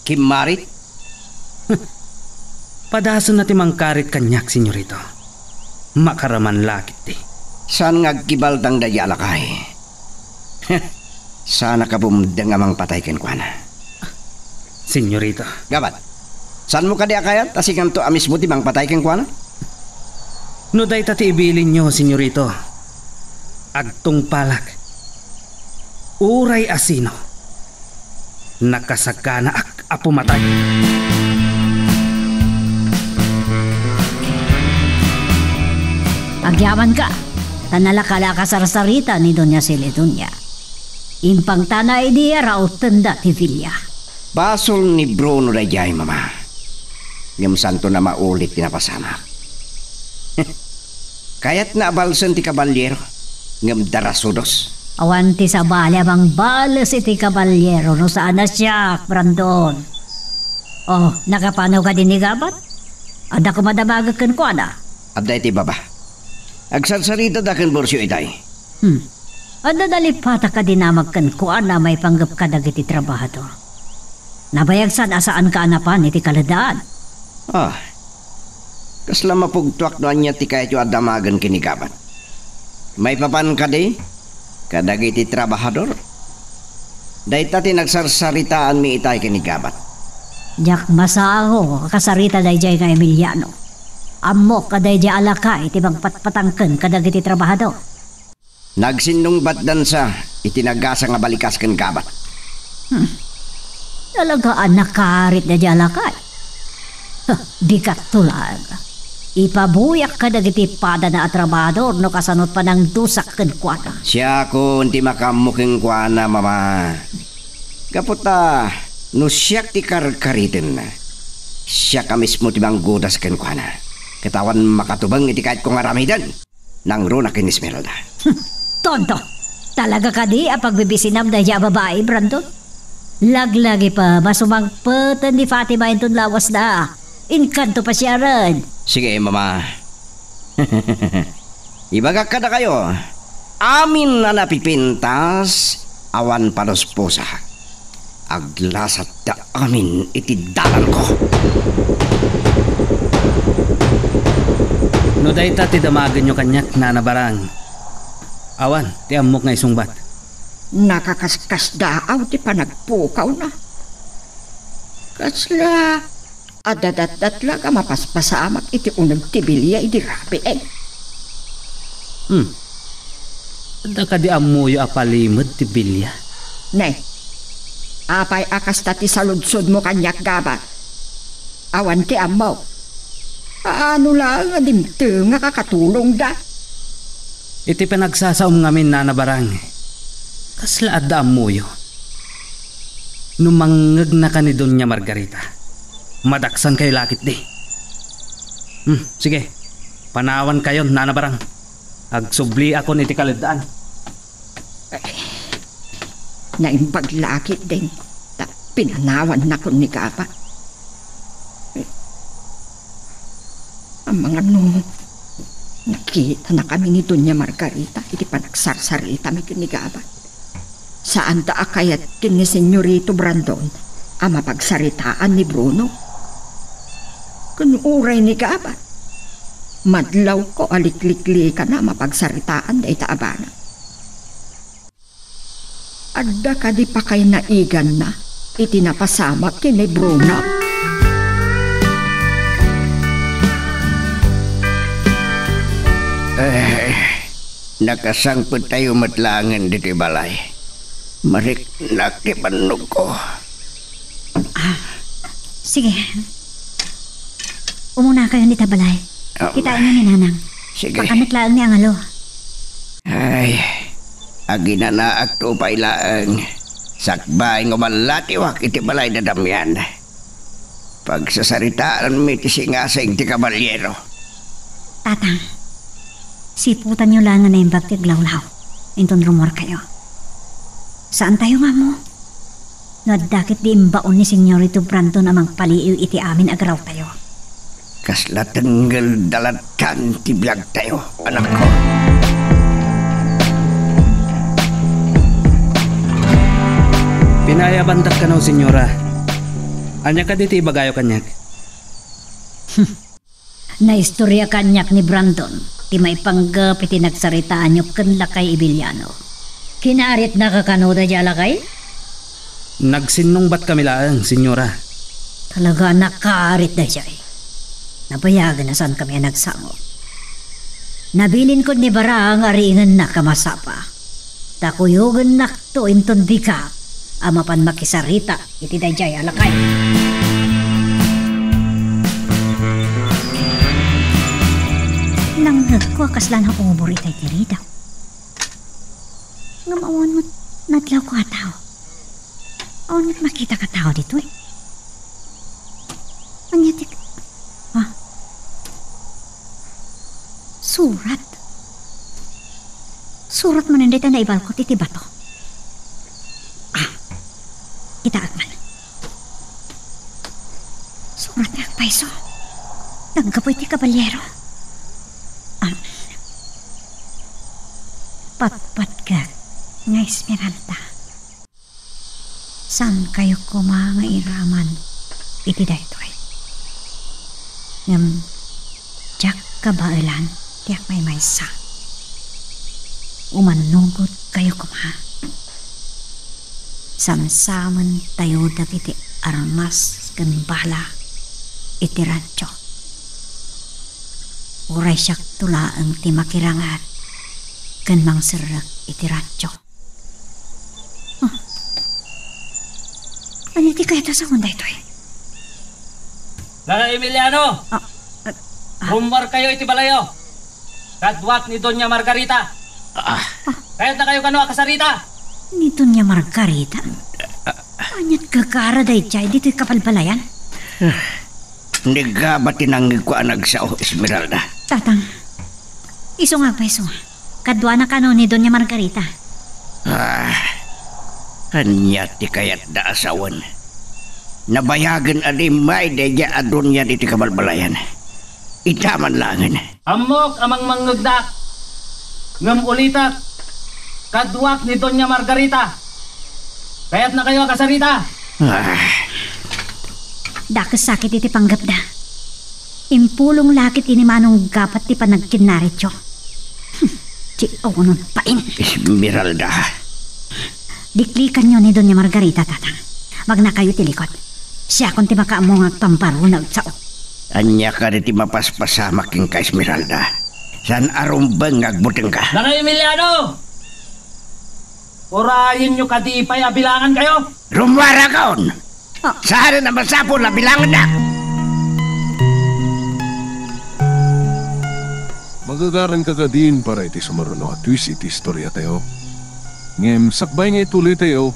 Kimmarit? Padasenna ti mangkarit kaniak, senyorito. Makaraman la ketdi. Saan nga agkibaltang daydi a lakay? Saan a kabumdeng a mangpatay kenkuana. Senyorito. Gabat, saanmo kadi a kayat a sikanto a mismo ti mangpatay kenkuana? No dayta ti ibilinyo, senyorito, agtungpalak. Uray asino, nakasaganaak a pumatay. Agyamanka, ta nalaka la a kasarsarita ni Doña Celidonia. Impangtana idi a rautenda ti bilia. Basol ni Bruno daydiay, Mama. Ngem saanto a maulit ti napasamak. Kayatna a balsen ti kabaliero, ngem darasudos. Awan ti sabali a mangbales iti kabaliero no saan a siak, Brandon. Oh, nakapanaw kadi ni Gabat? Adda koma damagek kenkuana? Adda iti baba. Agsarsaritada ken Burcio itay. Hmm. Adda nalipatak a dinamag kenkuana maipanggep kadagiti trabahador. Nabayag saan a saanka a napan iti kaleddaan. Ah, kasla mapugtoak no ania ti kayatyo a damagen ken ni Gabat. Maipapan kadi kadagiti trabahador? Dayta ti nagsarsaritaanmi itay ken ni Gabat. Diak masango a kasarita daydiay nga Emiliano. Ammok a daydiay a lakay ti mangpatpatangken kadagiti trabahador. Nagsinnungbatdansa iti nagasa nga balikas ken Gabat. Hmm. Talaga a nakarit daydiay a lakay. Huh, bigatto laeng. Ipabuyak kadagiti padana a trabahador no kasano ti panangdusak kenkuana. Siakon ti makaammo kenkuana, Mama. Gapu ta, no siak ti karkaritenna, siak a mismo ti manggudas kenkuana. Ket awan makatubeng iti kayatko nga aramiden. Nangruna ken Esmeralda. Hmm, tonto! Talaga kadi a pagbibisinam daydiay a babai, Brandon? Laglagi pa, masumangpeten ni Fatima inton lawasda. Inkanto pasiaren. Sige, Mama. Ibagak kadakayo, amin a napipintas, awan padusposa. Aglasatda amin iti dalanko. No dayta ti damagenyo kaniak, Nana Barang, awan ti ammok nga isungbat. Nakakaskasdaaw ti panagpukawna. Kasla adda datdatlag a mapaspasamak iti uneg ti bilia idi rabii. Hmm. Adda kadi ammoyo a palimed ti bilia? Ne, apay a kasta ti saludsodmo kaniak, Gabat? Awan ti ammok. Aano laeng a dimtengak a katulongda? Iti panagsasaom ngamin, Nana Barang, kasla adda ammoyo. No mangngegnaka ni Doña Margarita, madaksankayo la ketdi. Hmm, sige, panawankayon, Nana Barang. Agsubliakon iti kaleddaan. Naimbag la ketdin ta pinanawannakon ni Gabat. Amangan no nakitanakami ni Doña Margarita iti panagsarsaritami ken ni Gabat. Saanda a kayat ken ni Senyorito Brandon a mapagsaritaan ni Bruno. Ken uray ni Gabat, madlawko a likliklikana a mapagsaritaan dayta a banag. Adda kadi pakay naiganna iti napasamak ken ni Bruno? Eh, nakasangpettayo met laengen ditoy balay. Mariknak ti bannogko. Ah, sige. Umunakayon dita balay. Ah, kitaenyo ni Nanang. Sige. Pakanek laeng ni Angalo. Ay, aginanaakto pay laeng. Sakbay nga umallatiwak iti balay da Damian. Pagsasaritaanmi ti singasing ti kabalyero. Tatang, siputanyo la nga naimbag ti aglawlaw inton rummuarkayo. Saantayo nga ammo no adda ketdi imbaon ni Senyorito Brandon a mangpaliiw iti amin a garawtayo. Kasla tenggel da lattan ti biagtayo, anakko. Pinayabandak kano, Senyora. Ania kadi ti ibagayo kaniak? Naistorya kaniak ni Brandon ti maipanggep iti nagsaritaanyo ken Lakay Emiliano. Kinaritnaka kano daydiay a lakay? Nagsinnungbatkami laeng, Senyora. Talaga a nakarit daydiay. Nabayagen a saankami a nagsangop. Nabilinkon ni Barang a riingennak a masapa. Ta kuyogennakto inton dika a mapan makisarita iti daydiay a lakay. Nangngegko a kasla naubor itay ti ridaw. Ngem awan met nadlawko a tao. Awan met makitak a tao ditoy. Ania ti, ah. Surat. Surat manen dayta naibalkot iti bato. Ah, kitaek man. Surat nga agpayso. Naggapu iti kabalyero. Ah. Patpatgek nga Esmeralda. Saankayo koma nga iraman iti daytoy. Ngem diak kabaelan ti agmaymaysa. Umannugotkayo koma. Samsamentayo dagiti armas ken bala iti rancho. Uray siakto laeng ti makiranget ken mangserrek iti rancho. Ah. Ania ti kayat a sawen daytoy? Nana Emiliano! Ah, ah, ah. Rummuarkayo iti balayo. Kaduak ni Doña Margarita. Ah. Kayatnakayo kano a kasarita? Ni Doña Margarita? Aniat gagara daydiay ditoy kabalbalayan? Ah. Ni Gabat ti nangngegko a nagsao, Esmeralda. Tatang, isu nga agpayso. Kaduana kano ni Doña Margarita? Ah, ania ti kayatda a sawen? Nabayagen a immay daydiay a Doña ditoy kabalbalayan. Ita man laengen. Ammok a mangmangngegnak, ngem ulitek, kaduak ni Doña Margarita. Kayatnakayo a kasarita? Ah. Dakes sakit iti panggepda. Impulong la ket ini Manong Gabat ti panagkinnarityo. Hmm, ti unon pain. Esmeralda. Liklikanyo ni Doña Margarita, Tatang. Magnakayo ti likod. Siakon ti makaammo nga agpambaro nga agsao. Ania kadi ti mapaspasamak kenka, Esmeralda? Saan a rumbeng nga agbutengka? Nana Emiliano! Urayenyo kadi pay a bilangankayo? Rummuarakon! Ah. Saan a masapul a bilangannak? Magagaranka kadin para iti sumaruno a twist iti istoriatayo. Ngem sakbay nga ituloytayo,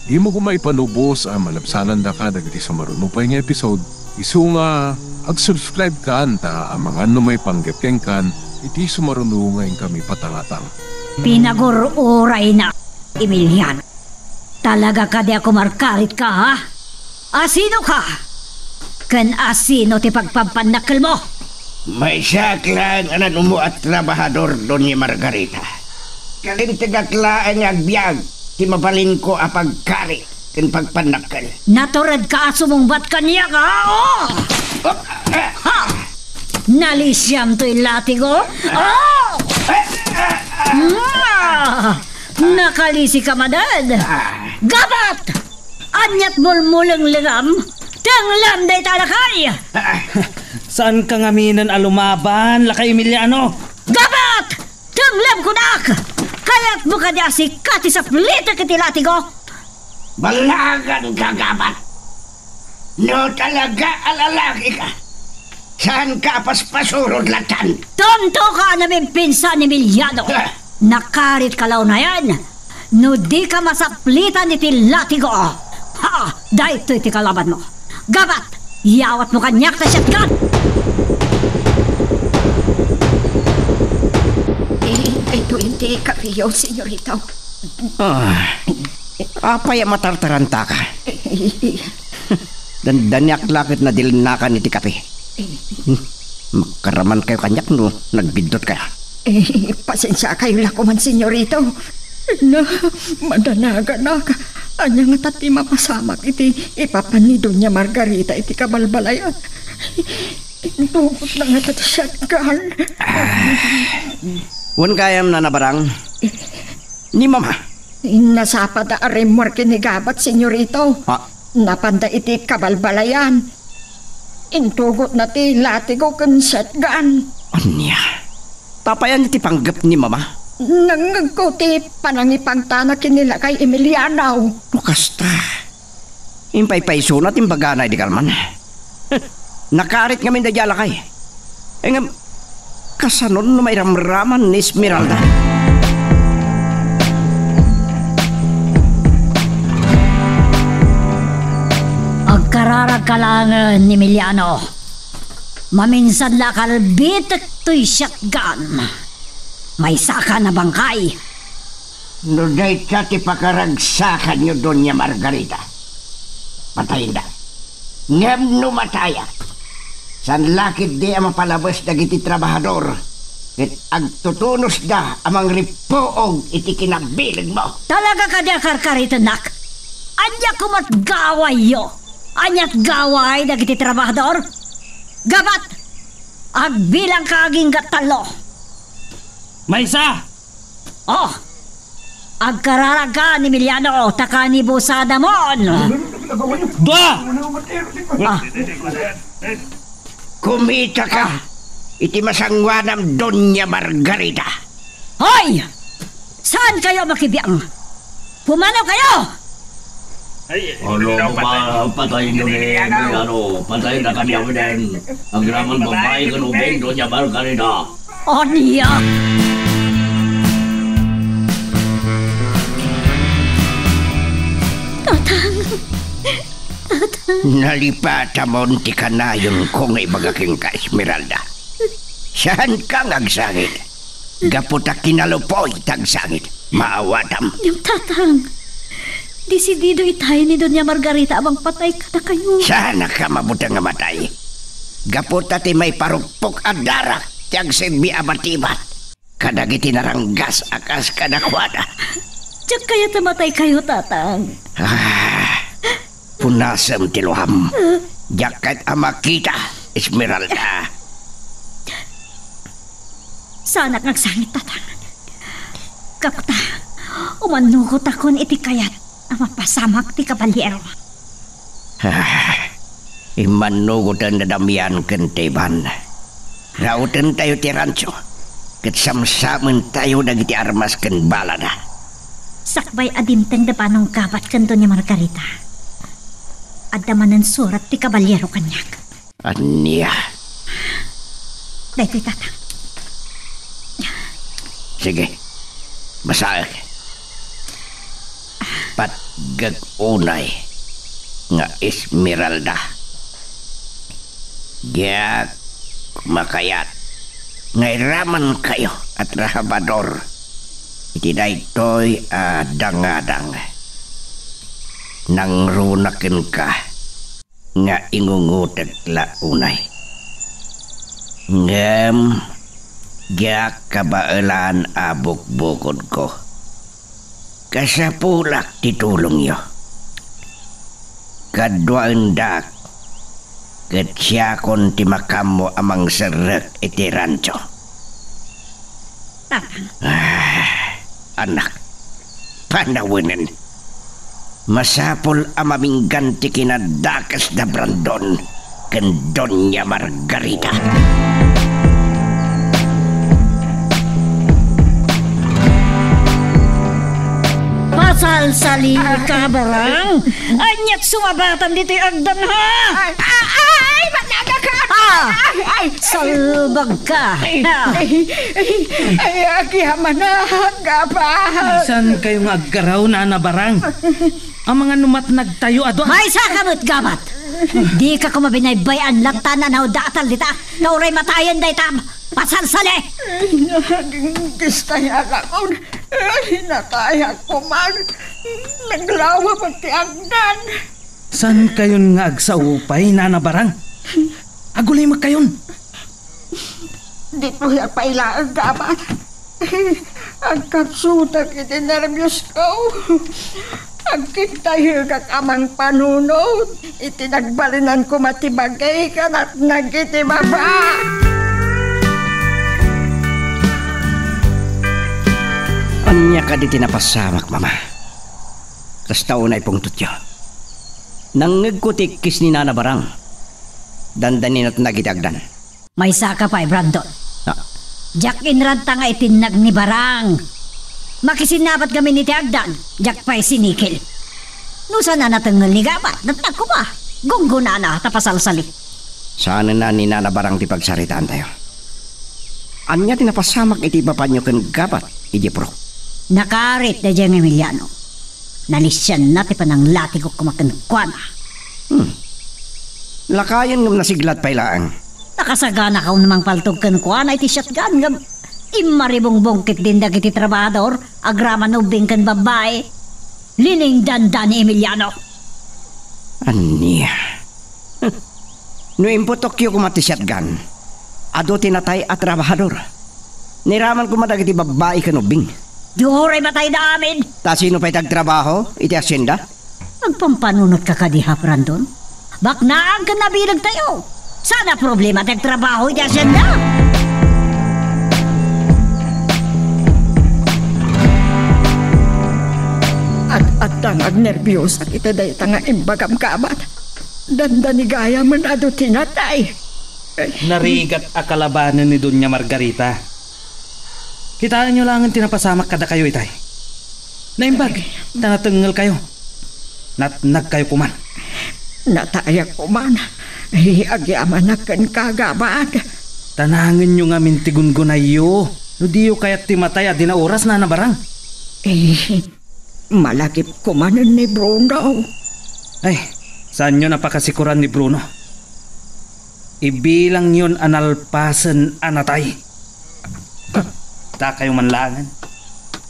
dimo koma ipanubos a malabsanandaka dagiti sumaruno pay nga episode. Isu nga ag-subscribe kan ta amangan no maipanggep kenkan iti sumaruno nga inkami patangatang. Pinagur-urayna, Emiliano. Talaga kadi a kumarkarit ka, ha? Asino ka? Ken asino ti pagpampannakkelmo? Maysaak laeng a nanumo a trabahador, Doña Margarita. Kalintegak laeng nga agbiag ti mabalinko a pagkari ken pagpannakkel. Naturedka a sumungbat kaniak, a? Oh! Ha! Nalisiam toy latigo? Oh! Ah! Nakalisika manen? Gabat! Aniat mulmulenglengam? Tenglem dayta lakay! Saanka ngaminen a lumaban, lakay Emiliano? Gabat! Tenglem kunak! Kayatmo kadi a sika ti saplitek iti latigo? Ballagan ka, Gabat! No talaga a lalaki ka, saanka a paspasurod latan? Tonto ka a namimpinsan, Emiliano! Ah! Nakarit ka la unayen no di ka masaplitan iti latigo. Ha! Daytoy ti kalabanmo. Gabat! Iyawatmo kaniak ta siatkan! Eh, ito hindi kapiyo, senyorito. Ah, apay a matartarantaka? Dandaniak la ket nadilennakan iti kape. Hmm, makaraman kayo kaniak no nagbiddut kayo. Eh, pasensia kayo la koman, senyorito. Na, madanaganak. Ania ngata ti mapasamak iti ipapan ni Doña Margarita iti kabalbalayan? Intugot na ngata ti siatgan. Wen gayam na nabarang? Ni Mama. Nasapada a rimmuar ken ni Gabat, senyorito. Ah. Napanda iti kabalbalayan. Intugotna ti latigo ken siatgan. Ania? Apay ania ti panggep ni Mama? Nangngegko ti panangipangtana ken ni lakay Emiliano. No kasta, impaypaysona ti imbagana idi kalman. Nakarit ngamin daydiay a lakay. Ngem, kasano no mairamraman ni Esmeralda? Agkararagka laengen, Emiliano. Maminsan la a kalbitek toy siatgan. Maysakan a bangkay. No dayta ti pakaragsakanyo, Doña Margarita, patayendak. Ngem no matayak, saan la ketdi a mapalabes dagiti trabahador ket agtutunosda a mangrippuog iti kinabilegmo. Talaga kadi a karkaritennak? Ania koma't gawayyo? Ania't gaway dagiti trabahador? Gabat! Agbilangka agingga tallo. Maysa! Oh! Agkararagka, Emiliano, ta kanibusadamon. Dua! Ah. Kumitaka iti masangoanam, Doña Margarita. Hoy! Saankayo makibiang? Pumanaw kayo! Ay, ano, ano, pa-, patay nyo ni, ni, ano, patay na kami, amin. Agraman babae, ken ubing, Doña Margarita. Ania? Tatang. Tatang. Nalipatamon ti kanayonko nga ibaga kenka, Esmeralda. Saanka nga agsangit. Gapu ta kinalupoy ti agsangit. Maawatam. Ngem, Tatang, desidido itay ni Doña Margarita a mangpatay kadakayo. Saanka mabuteng a matay. Gapu ta ti maiparukpok a darak ti agserbi a batibat kadagiti naranggas a kas kadakuada. Diak kayat a mataykayo, Tatang. Ah, punasem ti luam. Diak kayat a makita, Esmeralda. Saanak nga agsangit, Tatang. Gapu ta, umannugotakon iti kayat a mapasamak ti kabalero. Ah, immannugoten da Damian ken Teban. Rautentayo ti rancho, ket samsamentayo dagiti armas ken balada. Sakbay a dimteng da banong gabat ken Doña Margarita, adda manen surat ti kabalero kaniak. Ania? Daytoy, Tatang. Sige, basaek. Patgek unay nga Esmeralda. Diak makayat nga iramankayo a trabahador iti daytoy a dangadang. Nangruna kenka nga ingungotek la unay. Ngem diak kabaelan a bukbukodko. Kasapulak ti tulongyo. Kaduaendak ket siakon ti makaammo a mangserrek iti rancho. Tatang. Ah, anak, panawenen. Masapul a maminggan ti kinadakes da Brandon ken Doña Margarita. Pasalsali ka, Barang? Ania't sumabatan ditoy agdan, ha? Ay, ay, ay, manada ka! Ah! Ay, ay, Salbag ka! Ay, Ha? ay, ay, ay, agyamanak, gabat. Saan kayo nga aggaraw, Nana Barang? Amangan no matnagtayo a dua. Maysa ka met, gabat! Dika koma binaybay-an latta, nanawda a tallita, ta uray matayen dayta. Pasalsali! Ay, naging kistay alakon. Ay, natayak koman. Naglawa pati agdan. Saan kayon nga agsaupay, Nana Barang? Agulimek kayon. Ditoy a pay laeng, gabat. Agkapsutak iti nerbios ko. Agkintayegak a mangpanunot iti nagbalinanko mati bagay kanat nagiti baba. Ania kadi ti napasamak, Mama? Kasta unay pungtotyo. Nangngegko ti ikkis ni Nana Barang. Dandaninatnag iti agdan. Maysaka pay, Brandon. Ah. Diak inranta nga itinnag ni Barang. Makisinnabat ngamin iti agdan, diak pay sinikil. No saan a natengngel ni gabat, natnagko pa. Gunggonana ta pasalsali. Saanen a ni Nana Barang ti pagsaritaantayo. Ania ti napasamak iti ipapanyo ken gabat idiay purok? Nakarit daydiay nga Emiliano. Nalisianna ti pananglatigok koma kenkuana. Hmm. Lakayen ngem nasiglat pay laeng. Nakasaganaka a mangpaltog kenkuana iti shotgun ngem immaribungbong ketdin dagiti trabahador, agraman ubbing ken babbai. Liningdanda ni Emiliano. Ania? No imputokyo koma ti shotgun, adu ti natay a trabahador. Nairaman koma dagiti babbai ken ubbing. Di uray matayda amin. Ta sino pay ti agtrabaho iti hacienda? Agpampanunotka kadi, ha, Brandon? Baknaan ken nabilegtayo. Saan a problema ti agtrabaho iti hacienda. Ad-adda nga agnerbios iti dayta nga imbagam, gabat. Dandani gayamen adu ti natay. Narigat a kalabanen ni Doña Margarita. Kitaenyo laengen ti napasamak kadakayo itay. Naimbag, ta natengngelkayo. Natnagkayo koman. Natayak koman. Ay, agyamanak kenka, gabat. Tanangenyo ngamin ti gungunayyo. No diyo kayat ti matay a dina oras, Nana Barang. Eh, malagipko manen ni Bruno. Ay, saanyon a pakasikuran ni Bruno. Ibilangyon a nalpasen a natay. Dakayo man laengen.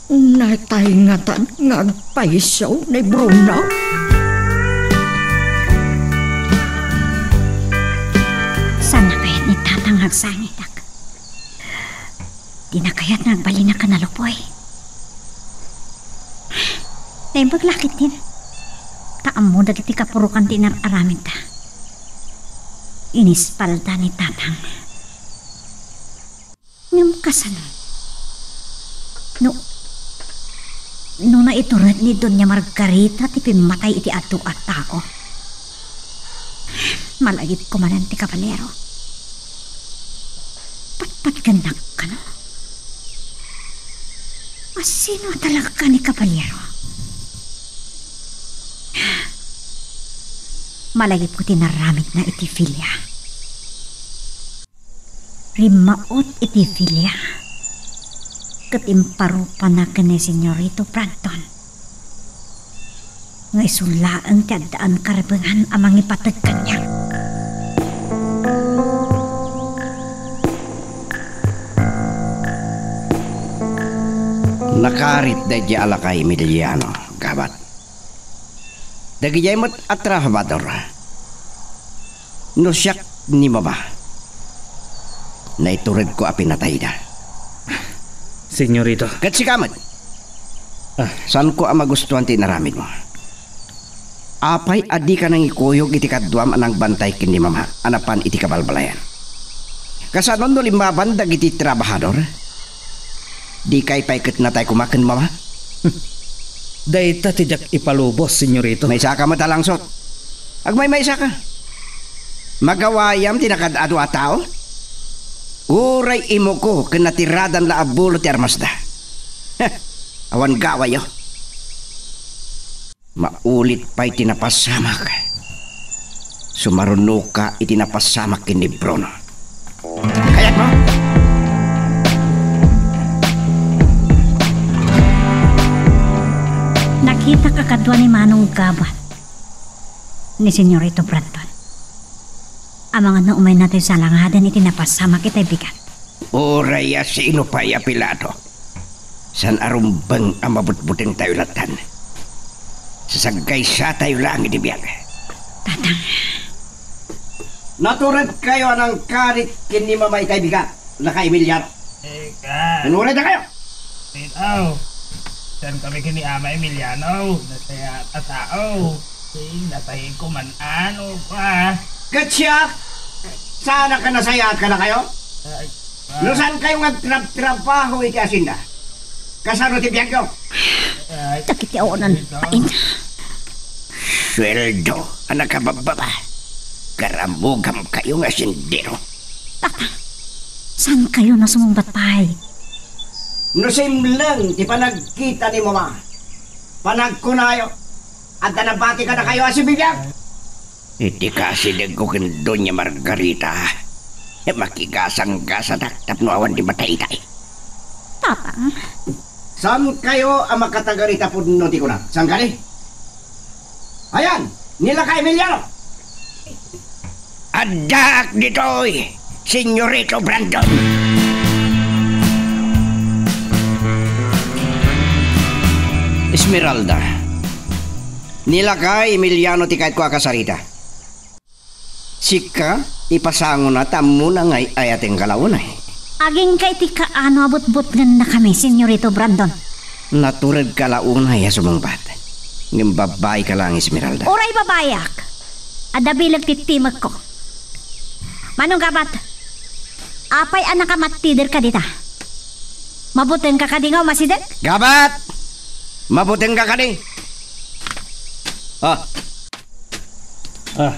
Natay ngatan nga agpayso ni Bruno? Saan a kayat ni Tatang nga agsangitak? Dina kayat nga agbalin a kanalupoy? Naimbag la ketdin. Ta ammo dagiti kapurokan ti inar-aramidda. Inispalda ni Tatang. Ngem kasano? No, no naitured ni Doña Margarita ti pimmatay iti adu a tao, malagipko manen ti kabalero. Patpatgennak kano? Sino talaga ni Caballero? Malagipko ti naramidna iti Filia. Rimmaut iti Filia ket imparupana ken ni Senyorito Brandon. Nga isu laeng ti addaan karebengan a mangipateg kaniak. Nakarit daydiay a lakay Emiliano, Gabat. Dagidiay met a trabahador. No siak ni Mama, naituredko a pinatayda. Senyorito. Ket sika met. Ah. Saanko a magustuan ti inaramidmo. Apay a dika nangikuyog iti kaduam a nangbantay ken ni Mama a napan iti kabalbalayan? Kasano no limmaban dagiti trabahador? Dikay pay ket natay koma ken Mama? Dayta ti diak ipalubos, Senyorito. Maysaka met a langsot. Agmaymaysaka. Magawayam ti nakaad-adu a tao? Uray imuko ken natiradan la a bulo ti armasda. Heh, awan gawayo. Maulit pay ti napasamak. Sumarunoka iti napasamak ken ni Bruno. Kayatmo? Nakita ka kadua ni Manong Gabat ni Senyorito Brandon. Amangan no umayna ti salangaden iti napasamak itay bigat. Uray a sino pay a Pilato. Saan a rumbeng a mabutbutengtayo lattan. Sasaggaysatayo laeng iti biag. Tatang. Naturedkayo a nangkarit ken ni Mama itay bigat, lakay Emiliano. Ika. Naturedkayo? Ikaw. Saan kami ken ni Ama Emiliano? Nasayaat a tao. Sing, natay ko man ano pa. Ket siak? Saanak a nasayaat kadakayo? Ay, No saan kayo nga agtrabtrabaho iti asinda? Kasano ti biagyo? Dagiti awanan pain. Sueldo a nakababbaba. Karamugam kayo nga sindiro. Tata, saan kayo nasumungbat pay? No simleng ti panagkita ni Mama, panagkunayo, adda nabati kadakayo a sibibiag? Iti kasidegko ken Doña Margarita, makigasanggasadak tapno awan ti mataytay. Tatang. Saan kayo a makatagan iti pudno ti kuna? Saan kadi? Ayan, ni lakay Emiliano! Addaak ditoy, Senyorito Brandon! Esmeralda, ni lakay Emiliano ti kayatko a kasarita. Sika, ipasangona ta ammona nga ay-ayatenka la unay. Agingga iti kaano a butbutngennakami, Senyorito Brandon. Naturedka la unay a sumungbat. Ngem babaika laeng, Esmeralda. Uray babaiak. Adda bileg ti timekko. Manong Gabat, apay a nakamattiderka dita? Mabutengka kadi nga umasideg? Gabat! Mabutengka kadi? Ah, Ah,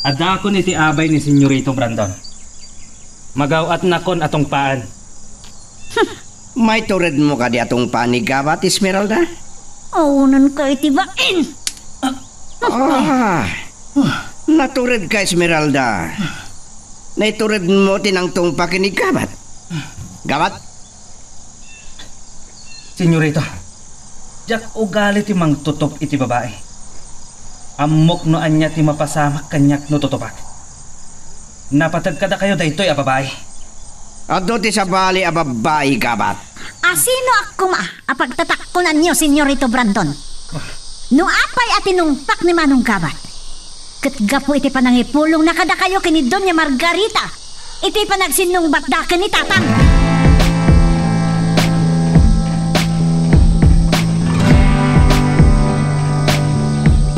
addaakon iti abay ni Senyorito Brandon. Magaw-atnakon a tungpaan. Maituredmo kadi a tungpaan ni Gabat, Esmeralda? Awanenka iti bain! Ah, naturedka, Esmeralda. Naituredmo ti nangtungpa ken ni Gabat. Gabat? Senyorita, diak ugali ti mangtutop iti babai. Ammok no ania ti mapasamak kaniak no tutopek. Napateg kadakayo daytoy a babai. Adu ti sabali a babai, Gabat. Asinoak koma a pagtatakkonanyo, Senyorito Brandon? No apay a tinungpak ni Manong Gabat, ket gapu iti panangipulongna kadakayo ken ni Doña Margarita iti panagsinnungbatda ken ni Tatang.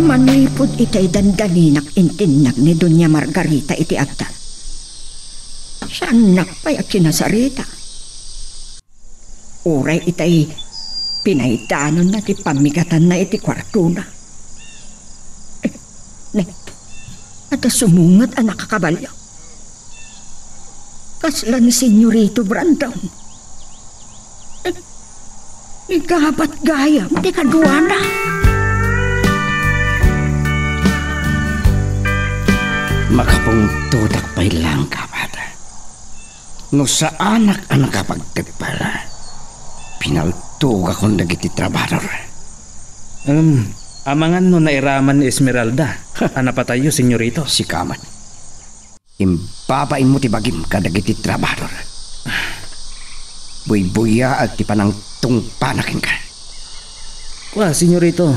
Manipud itay dandaninak intinnag ni Doña Margarita iti adda, saannak pay a kinasarita. Uray itay pinaydanonna ti pammigatanna iti kuartona. Eh, ne, adda sumunget a nakakabalio. Kasla ni Senyorito Brandon. Eh, Igabat gayam ti kaduana. Makapungtotak pay lang, kabat. No saanak a nakapagtagpal, pinaltogakon dagiti trabador. Em, amangan no nairaman ni Esmeralda a napatayyo, Senyorito. Sika met. Imbabainmo ti bagim kadagiti trabador. Buybuyaag ti panangtungpana kenka. Kua, Senyorito,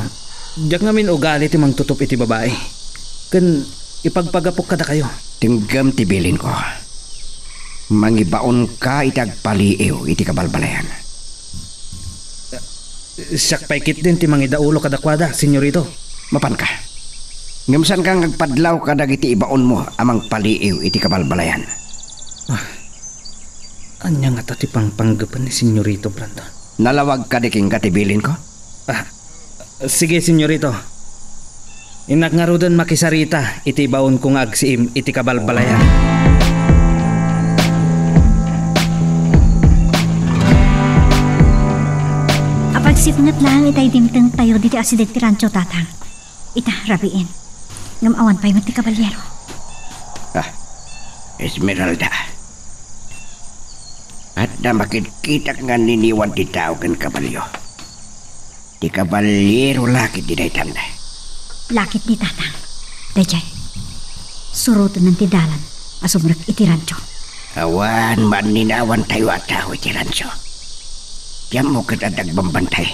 diak ngamin ugali ti mangtutup iti babai. Ken ipagpagapok kadakayo. Denggem ti bilinko. Mangibaonka iti agpaliiw iti kabalbalayan. Siak pay ketdin ti mangidaulo kadakuada, Senyorito. Mapanka. Ngem saanka nga agpadlaw kadagiti ibaonmo a mangpaliiw iti kabalbalayan. Ah, ania ngata ti pangpanggepen ni Senyorito Brandon? Nalawag kadi kenka ti bilinko? Ah, sige, Senyorito. Innak ngaruden makisarita iti ibaonko nga agsiim iti kabalbalayan. Apagsipnget laeng itay dimtengtayo ditoy asideg ti rancho, Tatang. Ita, rabiin. Ngem awan pay met ti kabalyero. Ah, Esmeralda. Adda makitkitak nga niniwan ti tao ken kabalyo. Ti kabalyero la ketdi daytan. La ketdi, Tatang. Daydiay. Surotenan ti dalan a sumrek iti rancho. Awan maanninawantayo a tao iti rancho. Ti ammok ket adda agbambantay.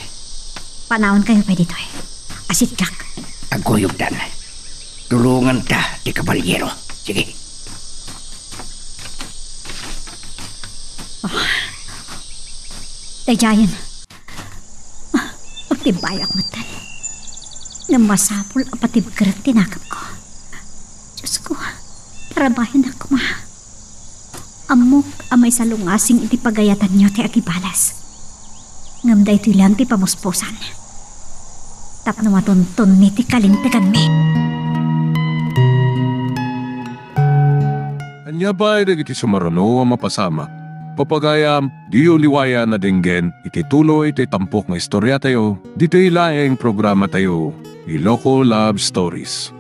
Panawankayo pay ditoy. Asitgak. Agkuyogtan. Tulonganta ti kabalyero. Sige. Ah. Daydiayen. Ah, agtimbayak metten. Ngem masapul a patibkerek ti nakemko. Diosko, tarabayanak koma. Ammok a maisalungasing iti pagayatanyo ti agibales. Ngem daytoy laeng ti pamuspusan. Tapno matuntonmi ti kalinteganmi. Ania pay dagiti sumaruno a mapasamak? Pagayam, diyo liwayan a denggen iti tuloy ti tampok nga istoriatayo, ditoy laeng programatayo, Iloko Love Stories.